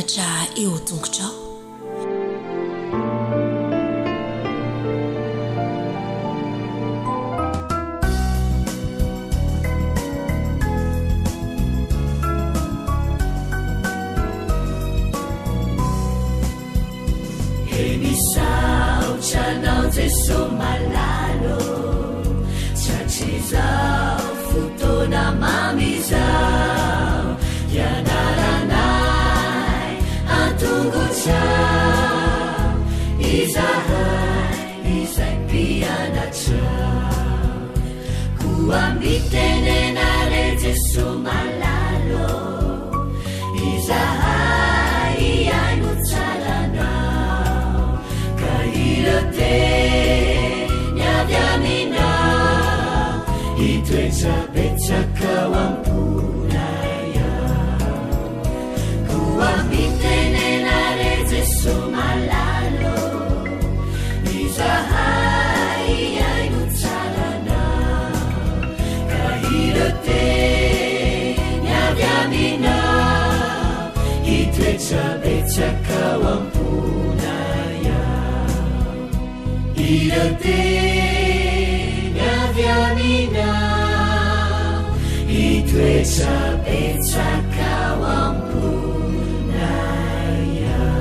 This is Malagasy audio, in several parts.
mpianatra eo an-tongotrao. He misaotra anao Jeso malala ô, Tratrizao fotoana mamy izao, Hianaranay an-tongotrao, Izahay izay mpianatrao. Koa mitenena re Jeso malala ô, Izahay hihaino tsara Anao, Ka ireo teny avy Aminao, Hitoetra betsaka ao am-ponay ao. Koa mitenena re Jeso malala ô, Izahay hihaino tsara Anao, Ka ireo teny avy Aminao, Hitoetra betsaka ao am-ponay ao. Ireo teny avy Aminao, Hitoetra betsaka ao am-ponay ao.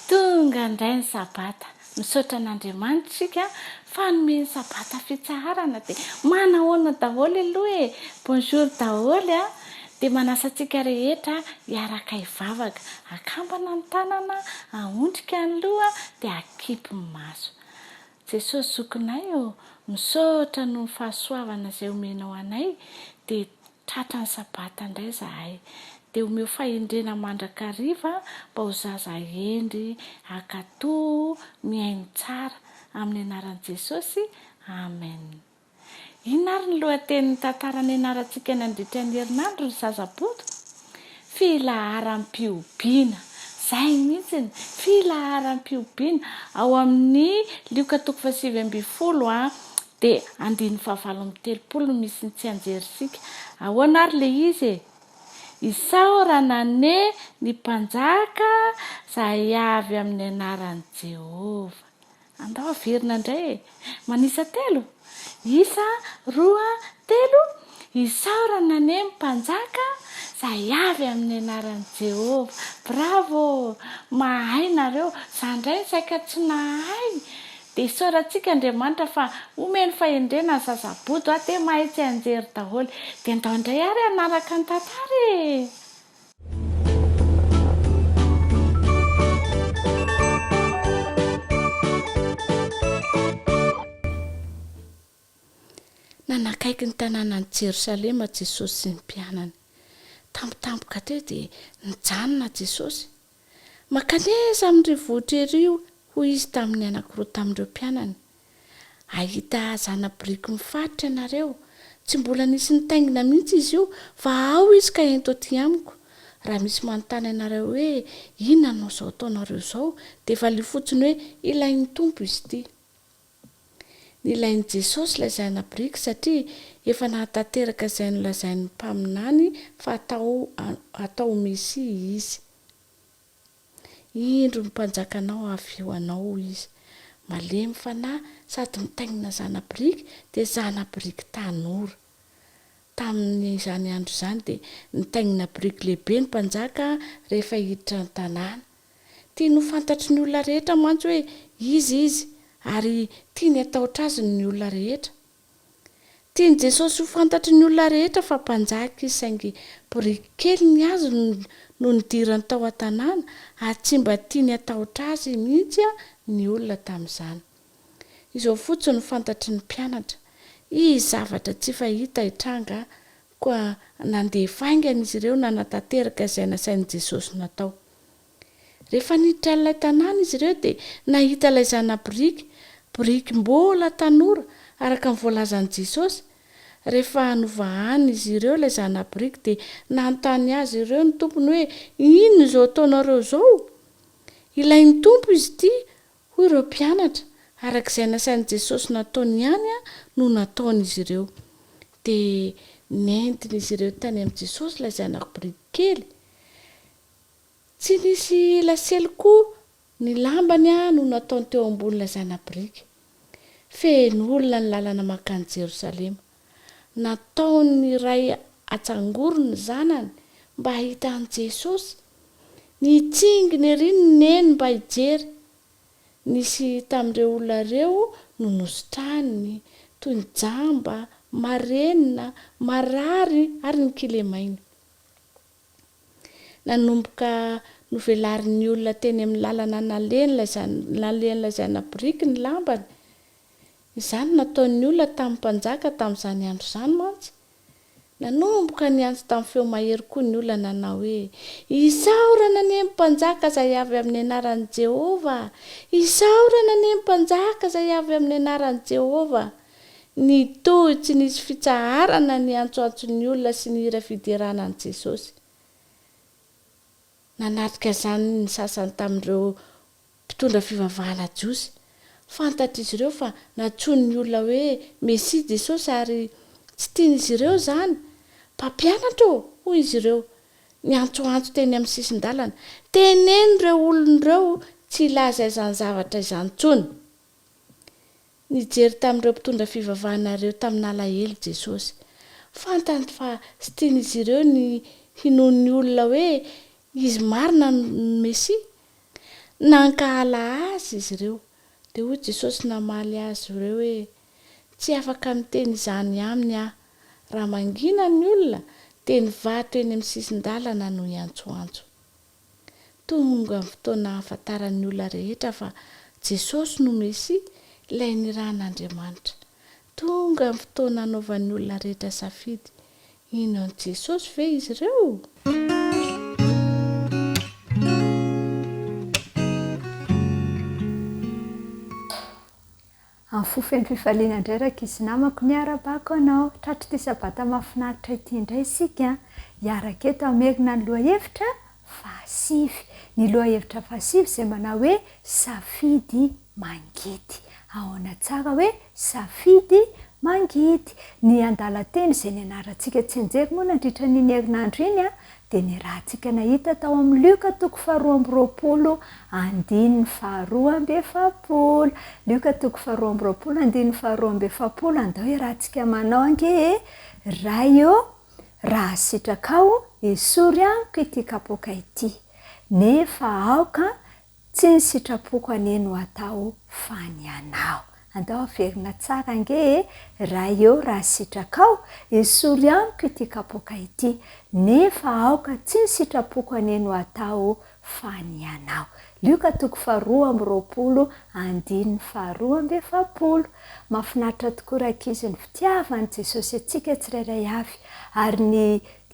Tonga indray ny sabata. Misaotra an'Andriamanitra isika fa nomeny sabata fitsaharana dia manahoana daholo aloha e! Bonjour daholo a! Dia manasa antsika rehetra hiaraka hivavaka. Akambana ny tanana, ahondrika ny loha dia akipy ny maso. Jesosy zokinay ô, misaotra noho ny fahasoavana izay omenao anay dia tratra ny sabata indray izahay. Dia omeo fahendrena mandrakariva mba ho zaza hendry, hankatò, mihaino tsara. Amin'ny anaran'i Jesosy, Amen. Inona ary ny lohatenin'ny tantara nianarantsika nandritra ny herinandro ry zazabodo? Filaharam-pihobiana. Izay mihitsy, filaharam-pihobiana. Ao amin'ny Lioka toko fahasivy ambinifolo dia andininy fahavalo amby telopolo no misy ny tsianjerintsika. Ahoana ary ilay izy e? Isaorana anie ny Mpanjaka izay avy amin'ny anaran'i Jehovah. Andao averina indray e! Manisa telo? Isa, roa, telo, Isaorana anie ny Mpanjaka izay avy amin'ny anaran'i Jehovah! Bravo! Mahay nareo! Za indray no saika tsy nahay! Dia isaorantsika Andriamanitra fa omeny fahendrena ny zaza bodo a! Dia mahay tsianjery daholo! Dia andao indray ary hanaraka ny tantara e! Nanakaiky ny tanànan'i Jerosalema Jesosy sy ny mpianany. Tampotampoka teo dia nijanona Jesosy. Mankanesa amin'ny rivotra ery io, hoy izy tamin'ny anankiroa tamin'ireo mpianany. Hahita zana-biriky mifaritra ianareo. Tsy mbola nisy nitaingina mihitsy izy io, fa ao izy ka ento aty amiko. Raha misy manontany anareo hoe inona no izao ataonareo izao, dia valio fotsiny hoe ilain'ny Tompo izy ity. Nilain'i Jesosy ilay zana-biriky satria efa nahatanteraka izay nolazain'ny mpaminany fa hatao hatao ho Mesia izy. Indro ny mpanjakanao avy eo anao, hoy izy. Malemy fanahy sady mitaingina zana-biriky dia zana-biriky tanora. Tamin'izany andro izany dia nitaingina biriky lehibe ny mpanjaka rehefa hiditra ny tanàna. Tiany ho fantatry ny olona rehetra mantsy hoe iza izy ary tiany hatahotra azy ny olona rehetra. Tian'i Jesosy ho fantatry ny olona rehetra fa mpanjaka izy saingy boriky kely ny azy no nidirany tao an-tanàna ary tsy mba tiany hatahotra azy mihitsy ny olona tamin'izany. Izao fotsiny no fantatry ny mpianatra, Hisy zavatra tsy fahita hitranga koa nandeha faingana izy ireo nanatanteraka izay nasain'i Jesosy natao. Rehefa niditra an'ilay tanàna izy ireo dia nahita ilay zana-boriky, boriky mbola tanora, araka ny voalazan'i Jesosy. Rehefa novahan'izy ireo ilay zana-boriky dia nanontany azy ireo ny tompony hoe, Inona izao ataonareo izao? Ilain'ny Tompo izy ity, hoy ireo mpianatra. Araka izay nasain'i Jesosy nataony ihany no nataon'izy ireo. Dia nentin'izy ireo tany amin'i Jesosy ilay zanak'boriky kely. Tsy nisy lasely koa ny lambany no nataony teo ambonin'ilay zana-biriky. Feno olona ny lalana mankany Jerosalema. Nataon'ny ray atsangoro ny zanany mba hahita an'i Jesosy. Nitsingina ery ny neny mba hijery. Nisy tamin'ireo olona ireo no nositraniny, toy ny jamba, marenina, marary ary ny kilemaina. Nanomboka novelarin'ny olona teny amin'ny lalana nalehan'ilay zana-boriky ny lambany. Izany no nataon'ny olona tamin'ny mpanjaka tamin'izany andro izany mantsy. Nanomboka niantso tamin'ny feo mahery koa ny olona nanao hoe, Isaorana anie ny mpanjaka izay avy amin'ny anaran'i Jehovah! Isaorana anie ny mpanjaka izay avy amin'ny anaran'i Jehovah! Nitohy tsy nisy fitsaharana ny antsoantson'ny olona sy ny hira fiderana an'i Jesosy. Nanatrika izany ny sasany tamin'ireo mpitondra fivavahana jiosy. Fantatr'izy ireo fa nantsoin'ny olona hoe Mesia Jesosy ary tsy tian'izy ireo izany. Mpampianatra ô! hoy izy ireo, niantsoantso teny amin'ny sisin-dalana, teneno ireo olona ireo tsy hilaza izany zavatra izany intsony! Nijery tamin'ireo mpitondra fivavahana ireo tamin'alahelo Jesosy. Fantany fa tsy tian'izy ireo ny hinoan'ny olona hoe izy marina no Mesia. Nankahala azy izy ireo. Dia hoy Jesosy namaly azy ireo hoe, Tsy afaka miteny izany aminy aho. Raha mangina ny olona, dia ny vato eny amin'ny sisin-dalana no hiantsoantso. Tonga ny fotoana hahafantaran'ny olona rehetra fa Jesosy no Mesia, ilay nirahan'Andriamanitra. Tonga ny fotoana hanaovan'ny olona rehetra safidy. Hino an'i Jesosy ve izy ireo? Amin'ny fo feno fifaliana indray rankizy namako miarabako anao. Tratr'ity sabata mahafinaritra ity indray isika hiaraka eto hamerina ny lohahevitra fahasivy. Ny lohahevitra fahasivy izay manao hoe safidy mangidy. Ahoana tsara hoe safidy mangidy. Ny andalan-teny izay nianarantsika tsianjery moa nandritra an'iny herinandro iny dia niarahantsika nahita tao amin'ny Lioka toko faharoa amby roapolo andininy faharoa amby efapolo. Lioka toko faharoa amby roapolo andininy faharoa amby efapolo, andao iarahantsika manao ange e! Ray ô, raha sitrakao, esory amiko ity kapoaka ity, nefa aoka Tsy ny sitrapoko anie no atao fa ny anao. Andao averina tsara ange e, Ray ô raha sitrakao, esory amiko ity kapoaka ity, nefa aoka tsy ny sitrapoko anie no atao fa ny anao. Lioka toko faharoa amby roapolo andininy faharoa amby efapolo. Mahafinaritra tokoa rankizy ny fitiavan'i Jesosy antsika tsirairay avy ary ny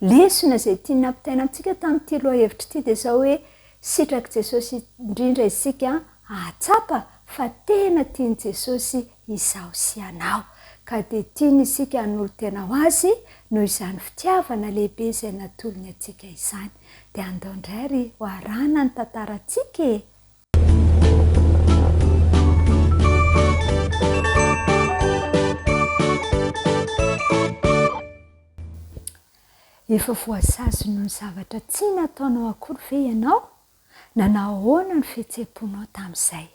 lesona izay tiany nampitaina amintsika tamin'ity lohahevitra ity dia izao hoe Sitrak'i Jesosy indrindra isika hahatsapa fa tena tian'i Jesosy izaho sy ianao, ka dia tiany isika hanolo-tena ho Azy noho izany fitiavana lehibe izay natolony antsika izany. Dia andao indray ary ho arahana ny tantarantsika e! Efa voasazy noho ny zavatra tsy nataonao akory ve ianao? Nanao ahoana ny fihetseham-ponao tamin'izay?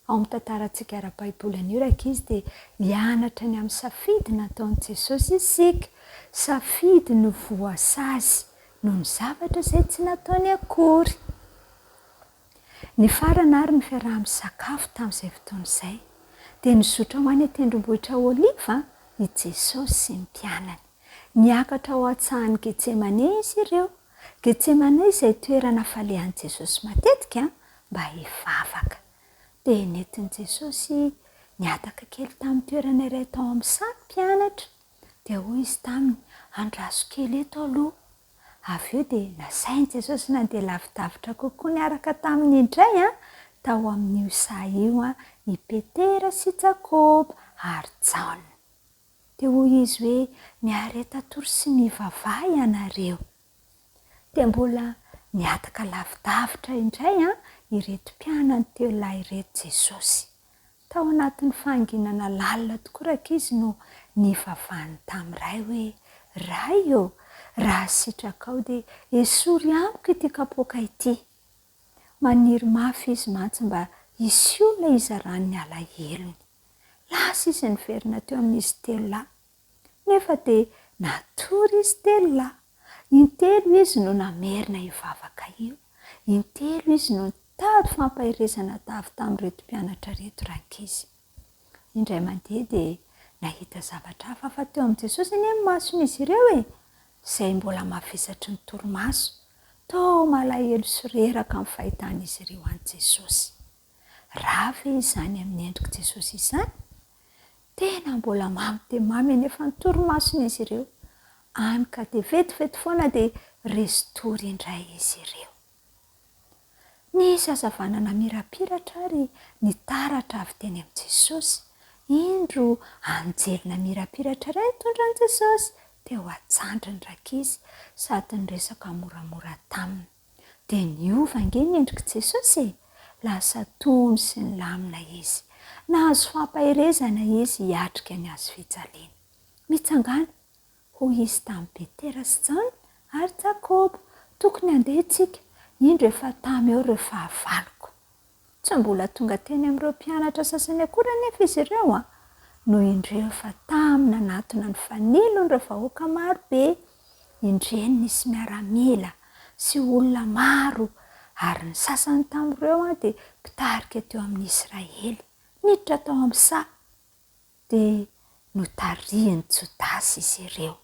Ao amin'ny tantarantsika ara-baiboly anio rankizy dia hianatra ny amin'ny safidy nataon'i Jesosy isika. Safidy ny ho voasazy noho ny zavatra izay tsy nataony akory. Nifarana àry ny fiaraha-misakafo tamin'izay fotoana izay, dia nizotra ho any an-tendrombohitra Oliva i Jesosy sy ny mpianany. Niakatra ho an-tsahan'i Getsemane izy ireo. Getsemane izay toerana falehan'i Jesosy matetika mba hivavaka. Dia nentin'i Jesosy nihataka kely tamin'ny toerana iray tao amin'ny saha ny mpianatra. Dia hoy izy taminy, Andraso kely eto aloha. Avy eo dia nasain'i Jesosy nandeha lavidavitra kokoa niaraka taminy indray tao amin'io saha io i Petera sy Jakoba ary Jaona. Dia hoy izy hoe, Miareta tory sy mivavaha ianareo. Dia mbola nihataka lavidavitra indray. ireto mpianany telolahy ireto Jesosy. Tao anatin'ny fahanginana lalina tokoa rankizy no nivavahany tamin'ny Ray hoe, Ray ô, raha sitrakao dia esory amiko ity kapoaka ity. Maniry mafy izy mantsy mba hisy olona hizarany ny alahelony. Lasa izy niverina teo amin'izy telolahy. Nefa dia natory izy telolahy. Intelo izy no namerina io vavaka io. Intelo izy no nitady fampaherezana avy tamin'ireto mpianatra ireto rankizy. Indray mandeha dia nahita zavatra hafahafa teo amin'i Jesosy anie ny mason'izy ireo e! Izay mbola mavesatry ny torimaso. Toa malahelo sy reraka ny fahitan'izy ireo an'i Jesosy. Ra ve izany amin'ny endrik'i Jesosy izany? Tena mbola mamy dia mamy anefa ny torimason'izy ireo, hany ka dia vetivety foana dia resy tory indray izy ireo. Nisy hazavana namirapiratra ary nitaratra avy teny amin'i Jesosy. Indro anjely namirapiratra iray nitondra an'i Jesosy teo an-tsandriny rankizy sady niresaka moramora taminy. Dia niova ange ny endrik'i Jesosy e! Lasa tony sy nilamina izy. Nahazo fampaherezana izy hiatrika ny hazofijaliana. Mitsangàna, hoy izy tamin'i Petera sy Jaona ary Jakoba, tokony handeha isika, indro efa tamy eo ireo fahavaloko. Tsy mbola tonga teny amin'ireo mpianatra sasany akory anefa izy ireo no indreo fa tamy nanatona ny fanilon'ireo vahoaka maro be. Indreny nisy miaramila sy olona maro, ary ny sasany tamin'ireo dia mpitarika teo amin'ny Israely. Niditra tao amin'ny saha, dia notarihin'i Jodasy izy ireo.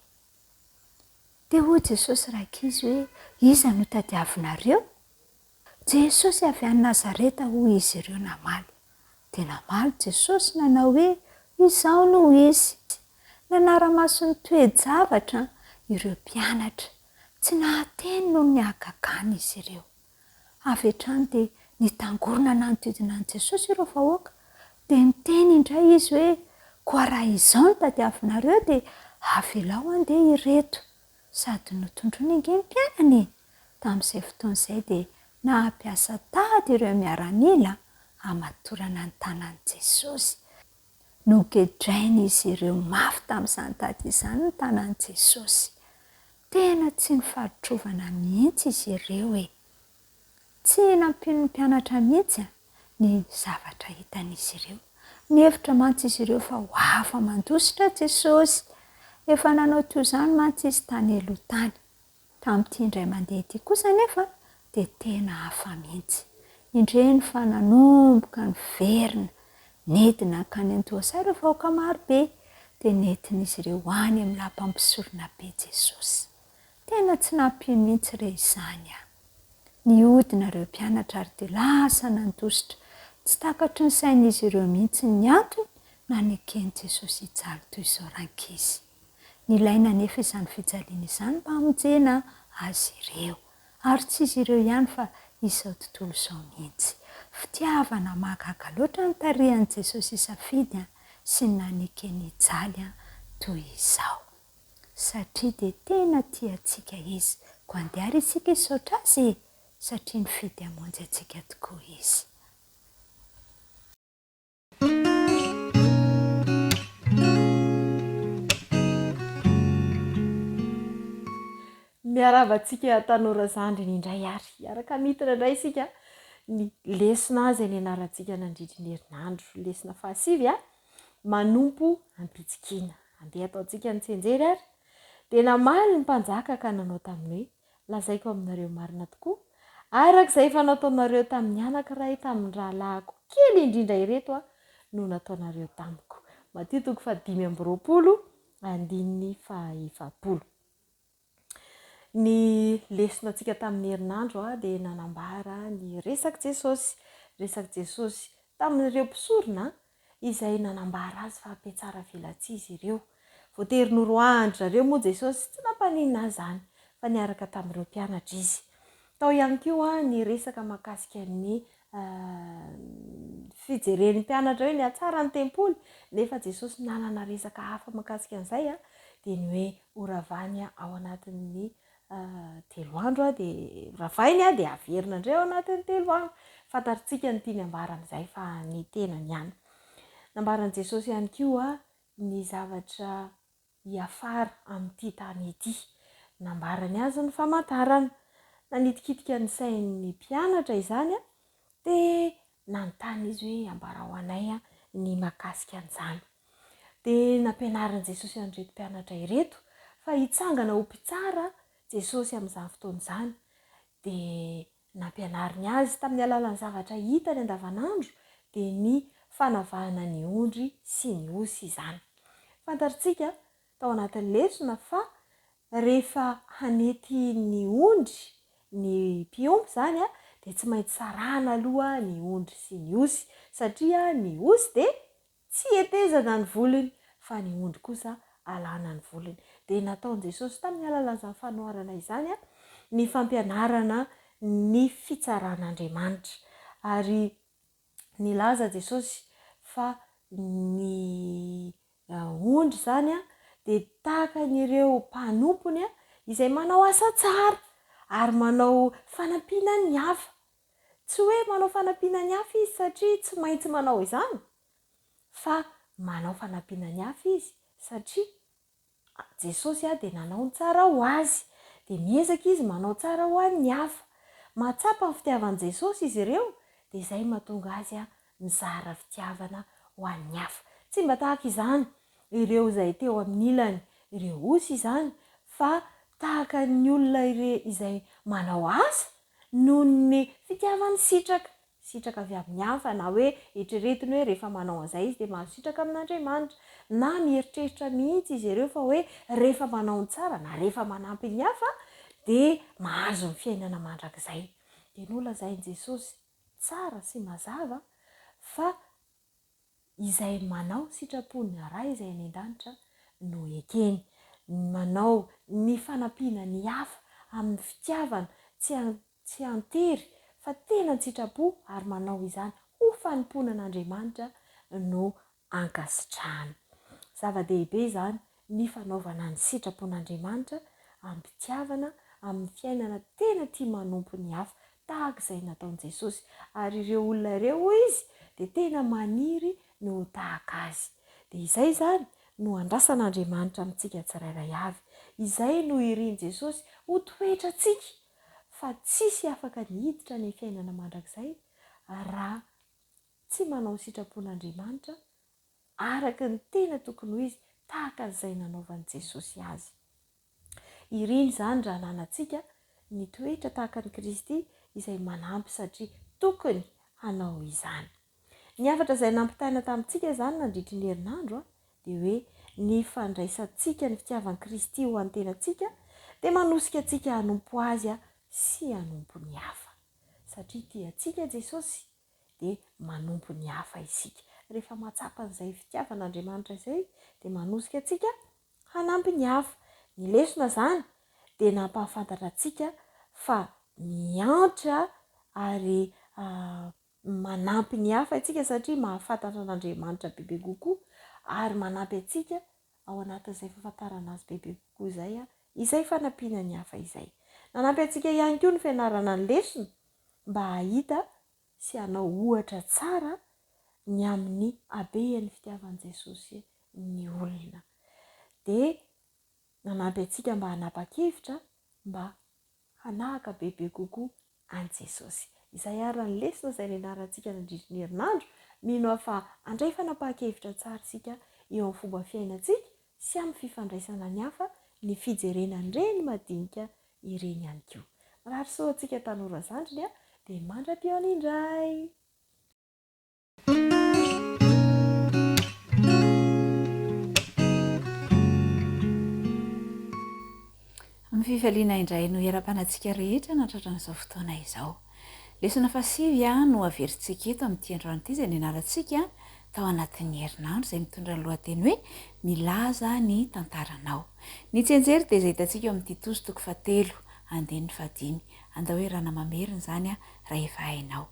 Dia hoy Jesosy rankizy hoe, Iza no tadiavinareo? Jesosy avy any Nazareta hoy izy ireo namaly. Dia namaly Jesosy nanao hoe, Izaho no Izy. Nanara-maso ny toe-javatra ireo mpianatra. Tsy nahateny noho ny hagagana izy ireo. Avy hatrany dia nitangorona nanodidina an'i Jesosy ireo vahoaka. Dia niteny indray Izy hoe, Koa raha izao no tadiavinareo dia avelao handeha ireto. Sady notondroiny ange ny mpianany e! Tamin'izay fotoana izay dia nampiasa tady ireo miaramila hamatorana ny tanan'i Jesosy. Nogedrain'izy ireo mafy tamin'izany tady izany ny tanan'i Jesosy. Tena tsy nifaditrovana mihitsy izy ireo e! Tsy nampino ny mpianatra mihitsy ny zavatra hitan'izy ireo. Nihevitra mantsy izy ireo fa ho afa-mandositra Jesosy. Efa nanao toy izany mantsy izy tany aloha tany. Tamin'ity indray mandeha ity kosa anefa dia tena hafa mihitsy. Indreny fa nanomboka niverina, nidina nankany an-dohasaha ireo vahoaka maro be, dia nentin'izy ireo ho any amin'ny lapan'ny mpisoronabe Jesosy. Tena tsy nampino mihitsy re izany an! Nihodina ireo mpianatra ary dia lasa nandositra. Tsy takatry ny sain'izy ireo mihitsy ny antony naneken'i Jesosy hijaly toy izao rankizy. Nilaina anefa izany fijaliana izany mba hamonjena azy ireo. Ary tsy izy ireo ihany fa izao tontolo izao mihitsy. Fitiavana mahagaga loatra ny tarihan'i Jesosy hisafidy sy ny nanekeny hijaly toy izao. Satria dia tena tia antsika Izy. Koa andeha ary isika hisaotra Azy e! Satria nifidy hamonjy antsika tokoa Izy. Miarahaba antsika tanora zandriny indray ary hiaraka midina indray isika ny lesona izay nianarantsika nandritry ny herinandro. Lesona fahasivy a, manompo am-pitsikiana. Andeha ataontsika ny tsianjery ary. Dia namaly ny mpanjaka ka nanao taminy hoe, Lazaiko aminareo marina tokoa, araka izay efa nataonareo tamin'ny anankiray tamin'ny rahalahiko kely indrindra ireto no nataonareo tamiko. Matio toko fahadimy amby roapolo, andininy fahaefapolo. Ny lesona antsika tamin'ny herinandro dia nanambara ny resak'i Jesosy, resak'i Jesosy tamin'ireo mpisorona izay nanambara azy fa mpiatsara velatsihy izy ireo. Voatery noroahan-dry zareo moa Jesosy, tsy nampaninona azy izany fa niaraka tamin'ireo mpianatra izy. Tao ihany koa ny resaka mahakasika ny fijeren'ny mpianatra hoe nihatsara ny tempoly, nefa Jesosy nanana resaka hafa mahakasika an'izay, dia ny hoe horavany ao anatin'ny. Telo andro dia ravainy dia averina indray ao anatin'ny telo andro. Fantatritsika ny tiany ambara amin'izay fa ny tenany ihany. Nambaran'i Jesosy ihany koa ny zavatra hiafara amin'ity tany ity. Nambarany azy ny famantarana. Nanitikitika ny sain'ny mpianatra izany dia nanontany izy hoe ambarao anay ny mahakasika an'izany. Dia nampianarin'i Jesosy an'ireto mpianatra ireto fa hitsangana ho mpitsara Jesosy amin'izany fotoana izany. Dia nampianariny azy tamin'ny alalan'ny zavatra hitany andavanandro dia ny fanavahana ny ondry sy ny osy izany. Fantatritsika tao anatin'ny lesona fa rehefa hanety ny ondry ny mpiompy izany dia tsy maintsy sarahana aloha ny ondry sy ny osy satria ny osy dia Tsy hetezana ny volony, fa ny ondry kosa alana ny volony. Dia nataon'i Jesosy tamin'ny alalan'izany fanoharana izany ny fampianarana ny fitsaran'Andriamanitra. Ary nilaza Jesosy fa ny ondry izany dia tahaka an'ireo mpanompony izay manao asa tsara ary manao fanampiana ny hafa. Tsy hoe manao fanampiana ny hafa izy satria tsy maintsy manao izany, fa manao fanampiana ny hafa izy satria Jesosy dia nanao ny tsara ho azy. Dia miezaka izy manao tsara ho an'ny hafa. Mahatsapa ny fitiavan'i Jesosy izy ireo, dia izay mahatonga azy mizara fitiavana ho an'ny hafa. Tsy mba tahaka izany ireo izay teo amin'ny ilany, ireo osy izany, fa tahaka ny olona izay manao asa noho ny fitiavany sitraka, sitraka avy amin'ny hafa, na hoe eritreretiny hoe rehefa manao an'izay izy dia mahazo sitraka amin'Andriamanitra, na mieritreritra mihitsy izy ireo fa hoe rehefa manao ny tsara na rehefa manampy ny hafa dia mahazo ny fiainana mandrakizay. Dia nolazain'i Jesosy tsara sy mazava fa Izay manao sitrapon'ny Ray izay any an-danitra no ekeny. Ny manao ny fanampiana ny hafa amin'ny fitiavana, tsy tsy an-tery fa tena an-tsitrapo ary manao izany ho fanompoana an'Andriamanitra no ankasitrahana. Zava-dehibe izany ny fanaovana ny sitrapon'Andriamanitra amim-pitiavana, amin'ny fiainana tena tia manompo ny hafa, tahaka izay nataon'i Jesosy. Ary ireo olona ireo, hoy izy, dia tena maniry ny ho tahaka azy. Dia izay izany no andrasan'Andriamanitra amintsika tsirairay avy. Izay no irin'i Jesosy ho toetrantsika, fa tsisy afaka ny hiditra any amin'ny fiainana mandrakizay raha tsy manao ny sitrapon'Andriamanitra araka ny tena tokony ho izy, tahaka an'izay nanaovan'i Jesosy azy. Iriny izany raha ananantsika ny toetra tahaka an'i Kristy izay manampy satria tokony hanao izany. Ny hafatra izay nampitaina tamintsika izany nandritry ny herinandro dia hoe ny fandraisantsika ny fitiavan'i Kristy ho an'ny tenantsika dia manosika antsika hanompo Azy sy hanompo ny hafa. Satria tia antsika Jesosy dia manompo ny hafa isika. Rehefa mahatsapa an'izay fitiavan'Andriamanitra izay dia manosika antsika hanampy ny hafa. Ny lesona izany dia nampahafantatra antsika fa miantra ary manampy ny hafa isika satria mahafantatra an'Andriamanitra bebe kokoa ary manampy antsika ao anatin'izay fahafantarana azy bebe kokoa izay, izay fanampiana ny hafa izay. Nanampy antsika ihany koa ny fianarana ny lesona mba hahita sy hanao ohatra tsara ny amin'ny habean'ny fitiavan'i Jesosy ny olona. Dia nanampy antsika mba hanapa-kevitra mba hanahaka bebe kokoa an'i Jesosy. Izay àry ny lesona izay nianarantsika nandritry ny herinandro. Mino aho fa handray fanapahan-kevitra tsara isika eo amin'ny fomba fiainantsika sy amin'ny fifandraisana ny hafa ny fijerena an'ireny madinika ireny ihany koa. Mirary soa antsika tanora zandriny dia mandra-pihaona indray! Amin'ny fifaliana indray no hiarapanantsika rehetra nahatratra an'izao fotoana izao. Lesona fahasivy no averintsika eto amin'ity androany ity izay nianarantsika tao anatin'ny herinandro izay mitondra ny lohateny hoe Milaza ny tantaranao. Ny tsianjery dia izay hitantsika eo amin'ny Titosy toko fahatelo andininy fahadimy. Andao hiarahana mamerina izany raha efa hainao.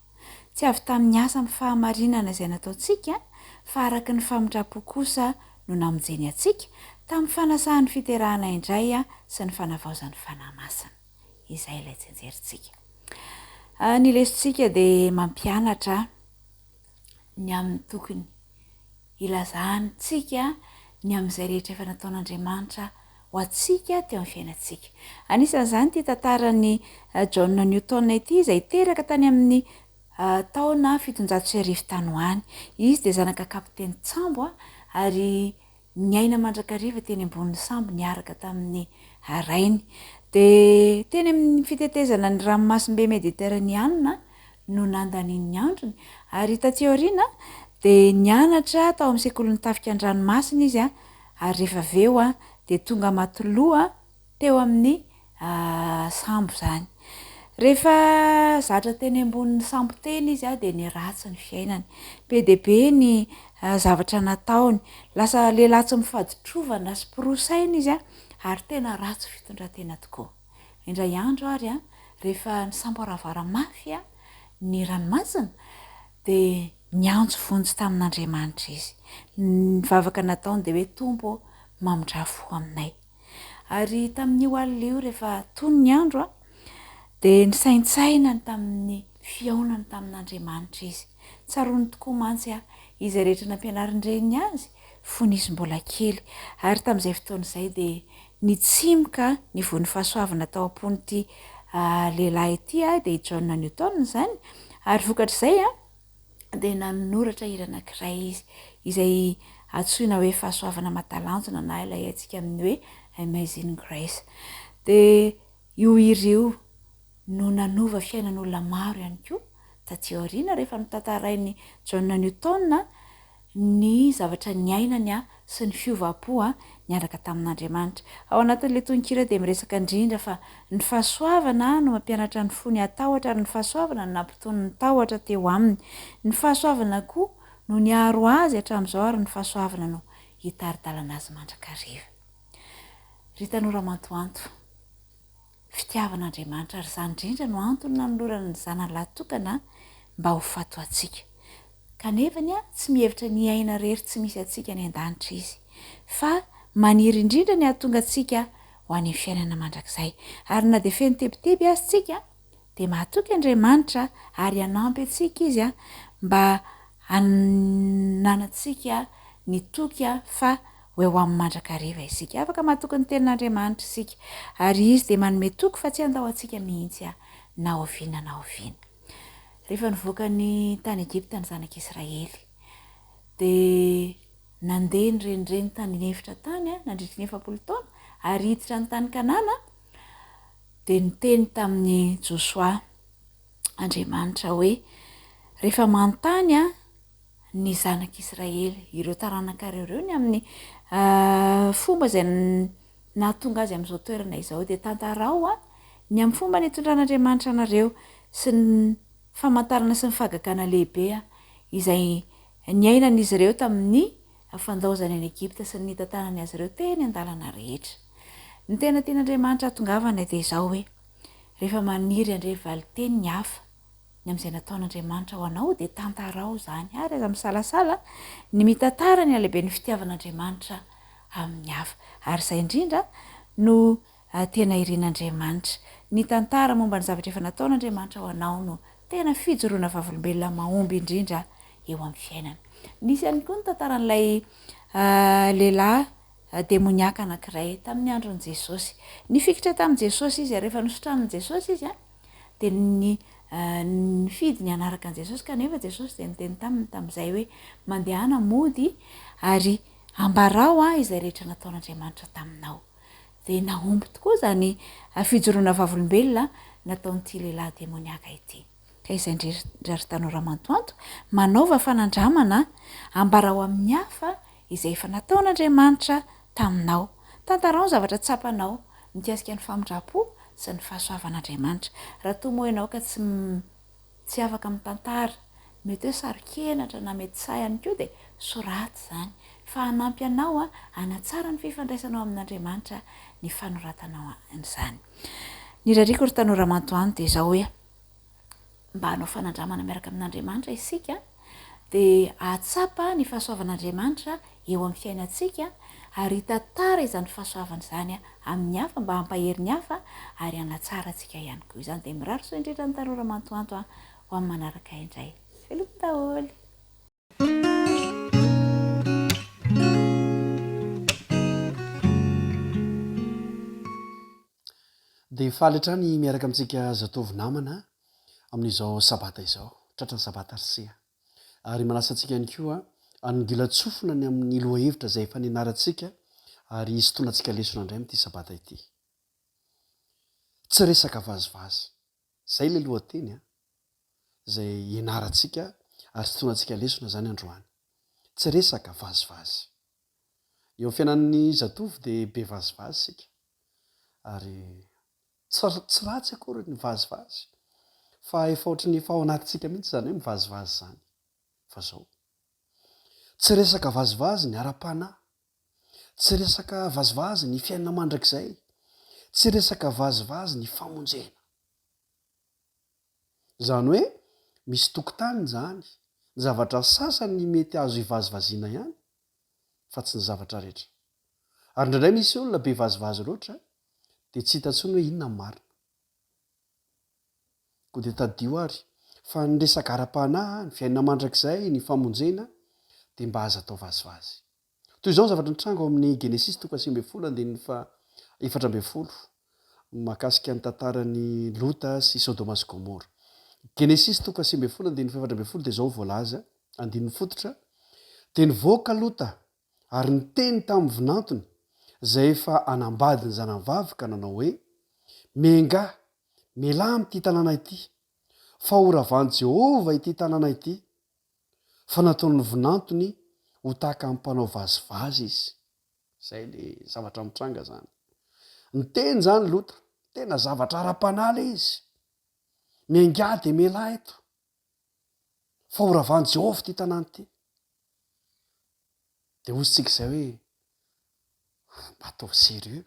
Tsy avy tamin'ny asa amin'ny fahamarinana izay nataontsika, fa araka ny famindram-po kosa no namonjeny antsika, tamin'ny fanasahan'ny fiterahana indray sy ny fanavaozan'ny Fanahy Masina. Izay ilay tsinjerintsika. Ny lesontsika dia mampianatra ny amin'ny tokony hilazantsika ny amin'izay rehetra efa nataon'Andriamanitra ho antsika teo amin'ny fiainantsika. Anisan'izany ity tantaran'i John Newton ity izay teraka tany amin'ny taona 1700 tany ho any. Izy dia zanaka kapitenin-tsambo ary niaina mandrakariva teny ambonin'ny sambo niaraka tamin'ny rainy. Dia teny amin'ny fitetezana ny ranomasimbe Mediteraneana no nandaniany ny androny, ary taty aoriana dia nianatra tao amin'ny sekolin'ny tafika an-dranomasina izy, ary rehefa avy eo dia tonga matiloha teo amin'ny sambo izany. Rehefa zatra teny ambonin'ny sambo teny izy dia niharatsy ny fiainany. Be dia be ny zavatra nataony. Lasa lehilahy tsy mifaditrovana sy mpiroa saina izy ary tena ratsy fitondran-tena tokoa. Indray andro ary, rehefa nisamboaravara mafy ny ranomasina dia niantso vonjy tamin'Andriamanitra izy. Ny vavaka nataony dia hoe, Tompo ô, mamindrà fo aminay. Ary tamin'io alina io, rehefa tony ny andro, dia nisaintsaina ny tamin'ny fihaonany tamin'Andriamanitra izy. Tsaroany tokoa mantsy izay rehetra nampianarin-dreniny azy fony izy mbola kely. Ary tamin'izay fotoana izay dia nitsimoka ny voan'ny fahasoavana tao am-pon'ity lehilahy ity, dia i John Newton izany. Ary vokatr'izay, dia nanoratra hira anankiray izy, izay antsoina hoe Fahasoavana Mahatalanjona na ilay haintsika amin'ny hoe Amazing Grace. Dia io hira io no nanova fiainan'olona maro ihany koa taty aoriana rehefa notantarain'i John Newton ny zavatra niainany sy ny fiovam-po niaraka tamin'Andriamanitra. Ao anatin'ilay tononkira dia miresaka indrindra fa ny fahasoavana no mampianatra ny fony hatahotra ary ny fahasoavana no nampitony ny tahotra teo aminy. Ny fahasoavana koa no niaro azy hatramin'izao ary ny fahasoavana no hitari-dalana azy mandrakariva. Ry tanora mantoanto, fitiavan'Andriamanitra ary izany indrindra no antony nanolorany ny Zanany lahy tokana mba ho faty ho antsika. Kanefany tsy mihevitra ny hiaina irery tsy misy antsika any an-danitra Izy, fa maniry indrindra ny hahatonga antsika ho any amin'ny fiainana mandrakizay. Ary na dia feno tebiteby aza isika, dia mahatoky Andriamanitra ary hanampy antsika Izy mba hananantsika ny toky fa ho eo aminy mandrakariva isika. Afaka matoky ny Tenin'Andriamanitra isika, ary Izy dia manome toky fa tsy handao antsika mihitsy na oviana na oviana. Rehefa nivoaka ny tany Egypta ny zanak'Israely, dia nandeha nirenireny tany an'efitra tany nandritry ny 40 taona, ary hiditra ny tany Kanana, dia niteny tamin'i Josoa Andriamanitra hoe, Rehefa manontany ny zanak'Israely, ireo taranakareo ireo, ny amin'ny fomba izay nahatonga azy amin'izao toerana izao, dia tantarao ny amin'ny fomba nitondran'Andriamanitra anareo sy ny famantarana sy ny fahagagana lehibe izay niainan'izy ireo tamin'ny fandaozany an'i Egypta sy ny nitantanany azy ireo teny an-dalana rehetra. Ny tena tian'Andriamanitra hahatongavana dia izao hoe, rehefa maniry handre valin-teny ny hafa, ny amin'izay nataon'Andriamanitra ho anao dia tantarao izany ary aza misalasala ny mitantara ny halehiben'ny fitiavan'Andriamanitra amin'ny hafa. Ary izay indrindra no tena irin'Andriamanitra. Ny tantara momba ny zavatra efa nataon'Andriamanitra ho anao no tena fijoroana vavolombelona mahomby indrindra eo amin'ny fiainana. Nisy ihany koa ny tantaran'ilay lehilahy demoniaka anankiray tamin'ny andron'i Jesosy. Nifikitra tamin'i Jesosy izy ary rehefa nositranin'i Jesosy izy dia ny nifidy ny hanaraka an'i Jesosy kanefa Jesosy dia niteny taminy tamin'izay hoe mandehana mody ary ambarao ahy izay rehetra nataon'Andriamanitra taminao. Dia nahomby tokoa izany fijoroana vavolombelona nataon'ity lehilahy demoniaka ity. Ka izay indrindra ry tanora mantoanto, manaova fanandramana, ambarao amin'ny hafa izay efa nataon'Andriamanitra taminao. Tantarao ny zavatra tsapanao mikasika ny famindram-po sy ny fahasoavan'Andriamanitra. Raha toa moa ianao ka tsy tsy afaka mitantara, mety hoe saro-kenatra na mety sahy ihany koa dia soraty izany fa hanampy anao hanatsara ny fifandraisanao amin'Andriamanitra ny fanoratanao an'izany. Ny rariko ry tanora mantoano dia izao hoe mba hanao fanandramana miaraka amin'Andriamanitra isika dia hahatsapa ny fahasoavan'Andriamanitra eo amin'ny fiainantsika. Ary hitantara izany fahasoavana izany amin'ny hafa mba hampahery ny hafa ary hanatsara antsika ihany koa izany. Dia mirary soa indrindra ny tanora mantoanto ho amin'ny manaraka indray. Veloma daholo. Dia faly hatrany miaraka amintsika zatovo namana amin'izao sabata izao. Tratran'ny sabata ry se a. Ary manasa antsika ihany koa hanongilan-tsofina ny amin'ny lohahevitra izay efa nianarantsika ary hisintonantsika lesona indray amin'ity sabata ity. Tsy resaka vazivazy. Izay ilay lohateny an, izay ianarantsika ary sintonantsika lesona izany androany. Tsy resaka vazivazy. Eo amin'ny fiainan'ny zatovo dia be vazivazy isika. Ary Tsy tsy ratsy akory ny vazivazy fa efa ohatry ny efa ao anatintsika mihitsy izany hoe mivazivazy izany. Fa zao. Tsy resaka vazivazy ny ara-panahy. Tsy resaka vazivazy ny fiainana mandrakizay. Tsy resaka vazivazy ny famonjena. Izany hoe misy tokotaniny izany, ny zavatra sasany mety azo ivazivaziana ihany fa tsy ny zavatra rehetra. Ary indraindray misy olona be vazivazy loatra dia tsy hita intsony hoe inona ny marina. Koa dia tadidio ary fa ny resaka ara-panahy, ny fiainana mandrakizay, ny famonjena dia mba aza atao vazivazy. Toy izao ny zavatra nitranga ao amin'ny Genesisy toko faha-19 andininy faha-14 mahakasika ny tantaran'i Lota sy Sodoma sy Gomora. Genesisy toko faha-19 andininy faha-14 dia izao voalaza, andininy fototra, Dia nivoaka Lota ary niteny tamin'ny vinantony izay efa hanambady ny zanany vavy ka nanao hoe, Miangà, mialà amin'ity tanàna ity, fa horavan'i Jehovah ity tanàna ity. Fa nataon'ny vinantony ho tahaka ny mpanao vazivazy izy. Izay ilay zavatra mitranga izany. Niteny izany Lota, tena zavatra ara-panahy ilay izy. Miangà dia mialà eto, fa horavan'i Jehovah ity tanàna ity. Dia hoy isika izay hoe, mba ataovy sérieux.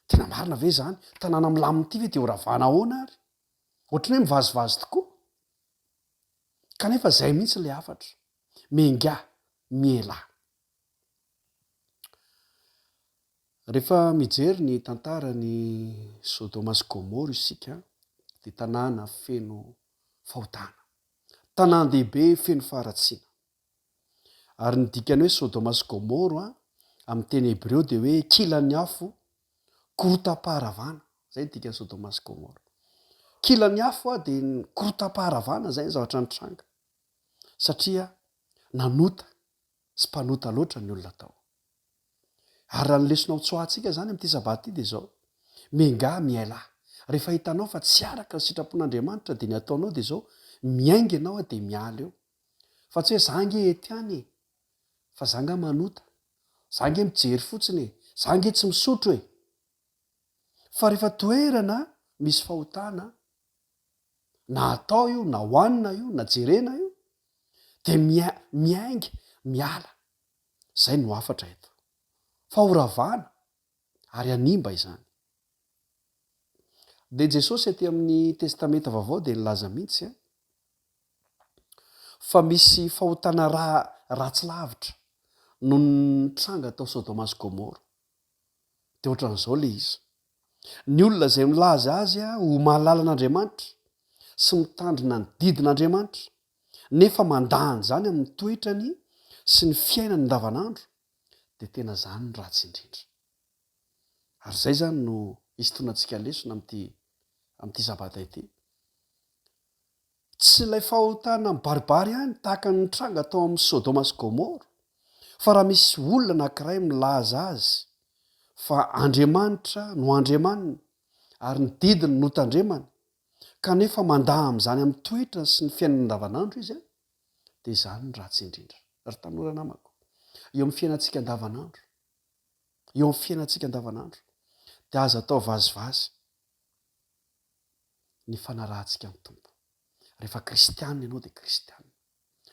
Tena marina ve izany? Tanàna milamina ity ve dia horavana ahoana ary? Ohatran'ny hoe mivazivazy tokoa. Kanefa izay mihitsy ilay hafatra. Miaingà, mielà. Rehefa mijery ny tantaran'i Sodoma sy Gomoro isika dia tanàna feno fahotana. Tanàn-dehibe feno faharatsiana. Ary ny dikan'ny hoe Sodoma sy Gomoro amin'ny teny hebreo dia hoe kilan'ny afo, korotam-paharavana. Izay ny dikan'i Sodoma sy Gomoro. Kilan'ny afo dia ny korotam-paharavana, izay ny zavatra nitranga. Satria nanota sy mpanota loatra ny olona tao. Ary raha ny lesona hotsoahantsika izany amin'ity sabata ity dia izao, Miangà miailà. Rehefa hitanao fa tsy araka ny sitrapon'Andriamanitra dia ny ataonao dia izao, miainga ianao dia miala eo. Fa tsy hoe za ange ety ihany e! Fa za nga manota? Za ange mijery fotsiny e! Za ange tsy misotro e! Fa rehefa toerana misy fahotana, na atao io, na hohanina io, na jerena io, dia miainga, miala. Zay no hafatra eto. Fa ho ravana ary hanimba izany. Dia Jesosy aty amin'ny Testamenta Vaovao dia nilaza mihitsy fa misy fahotana ratsy lavitra noho ny nitranga tao Sodoma sy Gomora. Dia ohatran'izao ilay izy. Ny olona izay milaza azy ho mahalala an'Andriamanitra sy mitandrina ny didin'Andriamanitra, nefa mandà an'izany amin'ny toetrany sy ny fiainany andavanandro, dia tena izany no ratsy indrindra. Ary izay izany no hisintonantsika lesona amin'ity amin'ity sabata ity. Tsy ilay fahotana mibaribary ihany tahaka ny nitranga tao amin'i Sodoma sy Gomora, fa raha misy olona anankiray milaza azy fa Andriamanitra no Andriamaniny ary ny didiny no tandremany, kanefa mandà amin'izany amin'ny toetrany sy ny fiainany andavanandro izy, dia izany no ratsy indrindra. Ry tanora namako, eo amin'ny fiainantsika andavanandro, eo amin'ny fiainantsika andavanandro, dia aza atao vazivazy ny fanarahantsika ny Tompo. Rehefa kristiana ianao dia kristiana.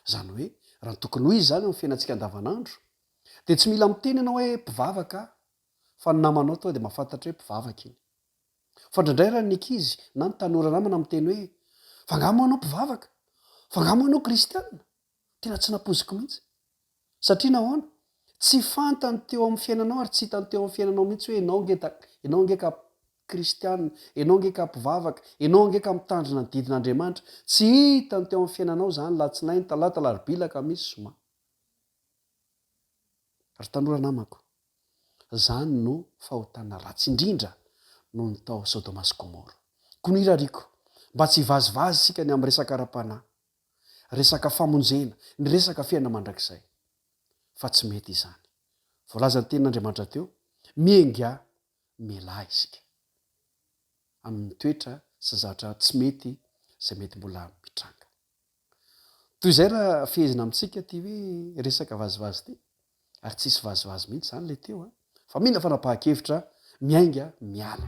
Izany hoe, raha ny tokony ho izy izany eo amin'ny fiainantsika andavanandro, dia tsy mila miteny ianao hoe mpivavaka aho, fa ny namanao tonga dia mahafantatra hoe mpivavaka iny. Fa indraindray raha ny ankizy na ny tanora namana miteny hoe, fa angaha moa ianao mpivavaka? Fa angaha moa ianao kristiana? Tena tsy nampoiziko mihitsy. Satria nahoana? Tsy fantany teo amin'ny fiainanao ary tsy hitany teo amin'ny fiainanao mihitsy hoe ianao ange da, ianao ange ka kristiana, ianao ange ka mpivavaka, ianao ange ka mitandrina ny didin'Andriamanitra. Tsy hitany teo amin'ny fiainanao izany latsinainy, talata, alarobia, alakamisy, zoma. Ry tanora namako, izany no fahotana ratsy indrindra noho ny tao Sodoma sy Gomoro. Koa ny irariako, mba tsy hivazivazy isika ny amin'ny resaka ara-panahy, resaka famonjena, ny resaka fiainana mandrakizay. Fa tsy mety izany. Voalazan'ny Tenin'Andriamanitra teo, miaingà mialà isika amin'ny toetra sy ny zavatra tsy mety izay mety mbola mitranga. Toy izay raha fehezina amintsika ity hoe resaka vazivazy ity, ary tsisy vazivazy mihitsy izany ilay teo an, fa mila fanapahan-kevitra miainga miala.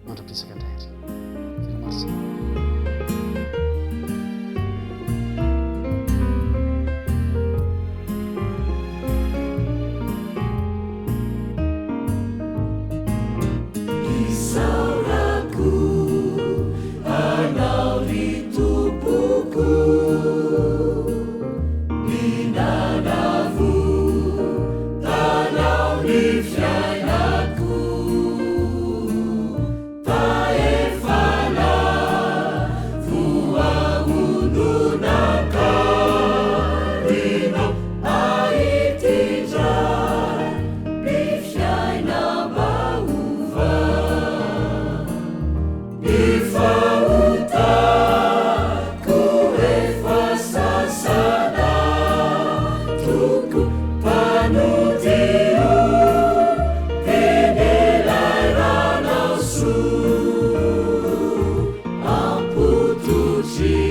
Mandra-piresaka indray ary. Veloma ry saina. Isaorako Anao ry Tompoko Ny nanavotanao ny fiainako Fahefana voahonona karina Ahitindray ny fiainam-baovao. Ny fahotako efa sasana Toko mpanodio Teny ranao soa Ampototry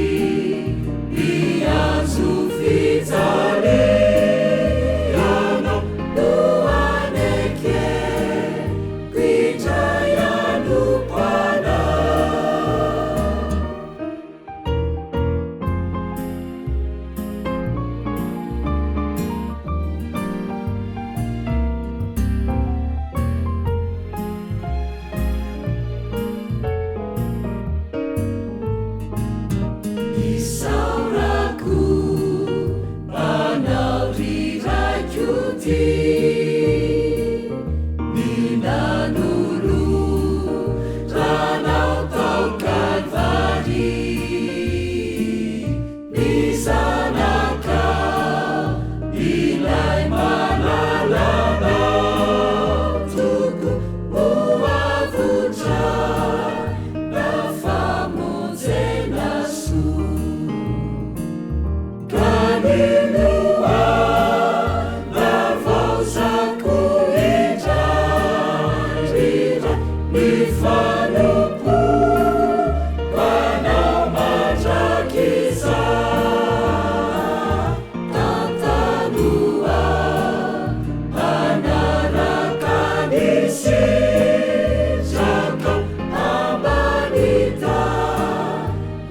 ny hazo fijaliana No anekeko Indray anompana. Isaorako Anao ry Raiko tia, ny nanoloranao tao Kalvary, ny Zanakao ilay malalanao, Toko ho avotra na famonjena soa.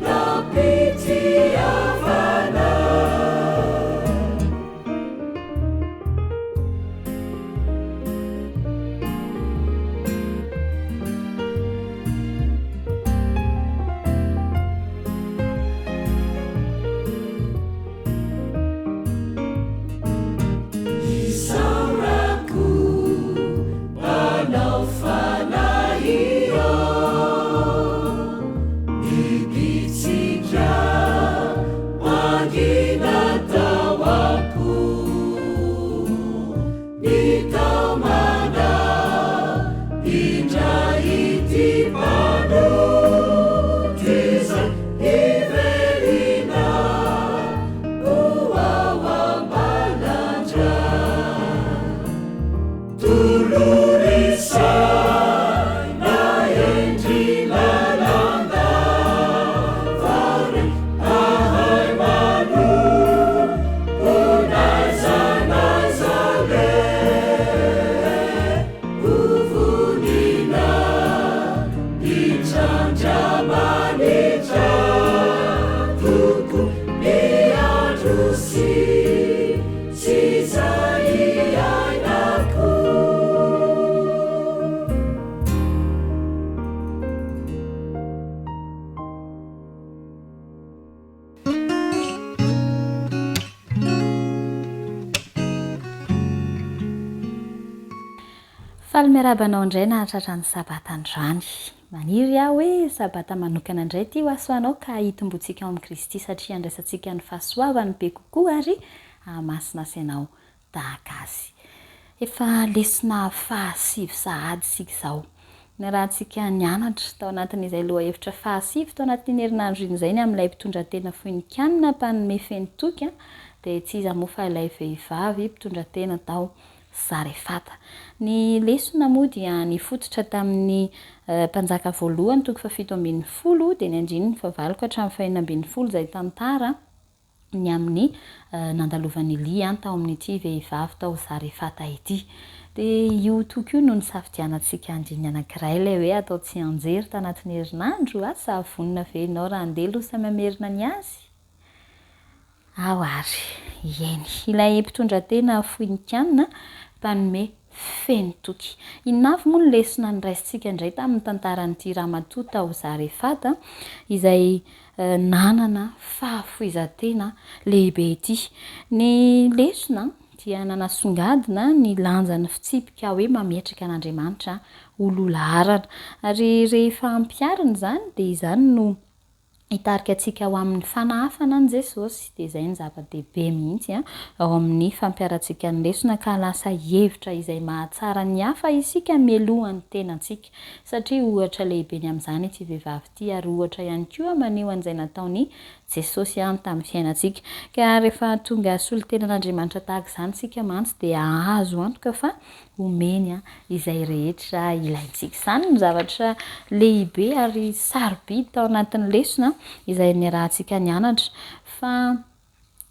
Nampitiavana. Faly miarahaba anao indray nahatratra ny sabata androany. Maniry aho hoe sabata manokana indray ity ho asoanao ka hitomboantsika ao amin'i Kristy satria handraisantsika ny fahasoavany be kokoa ary hahamasina sy anao tahaka azy. Efa lesona fahasivy sahady isika izao. Niarahantsika nianatra tao anatin'izay lohahevitra fahasivy tao anatin'iny herinandro iny izay ny amin'ilay mpitondra tena foinikanina mpanome feno toky dia tsy iza moa fa ilay vehivavy mpitondra tena tao Zarefata. Ny lesona moa dia nifototra tamin'ny Mpanjaka voalohany toko fahafito ambinifolo dia ny andininy fahavalo ka hatramin'ny fahenina ambinifolo izay tantara ny amin'ny nandalovan'i Elia tao amin'ity vehivavy tao Zarefata ity. Dia io toko io no nisafidianantsika andininy anankiray, ilay hoe atao tsianjery tanatin'ny herinandro, asa vonona ve ianao raha handeha aloha samy hamerina ny azy? Ao ary. Eny. Ilay mpitondra tena foinikanina mpanome feno toky. Inona avy moa ny lesona noraisintsika indray tamin'ny tantaran'ity ramatoa tao Zarefata izay nanana fahafoizan-tena lehibe ity? Ny lesona dia nanasongadina ny lanjan'ny fitsipika hoe mametraka an'Andriamanitra ho loha laharana. Ary rehefa ampiharina izany dia izany no hitarika antsika ho amin'ny fanahafana an'i Jesosy. Dia izay no zava-dehibe mihitsy ao amin'ny fampiharantsika ny lesona ka lasa hihevitra izay mahatsara ny hafa isika mialoha ny tenantsika. Satria ohatra lehibe ny amin'izany ity vehivavy ity ary ohatra ihany koa maneho an'izay nataon'i Jesosy tamin'ny fiainantsika. Ka rehefa tonga solontenan'Andriamanitra tahaka izany isika mantsy dia azo antoka fa omeny izay rehetra ilaintsika. Izany no zavatra lehibe ary sarobidy tao anatin'ny lesona izay niarahantsika nianatra. Fa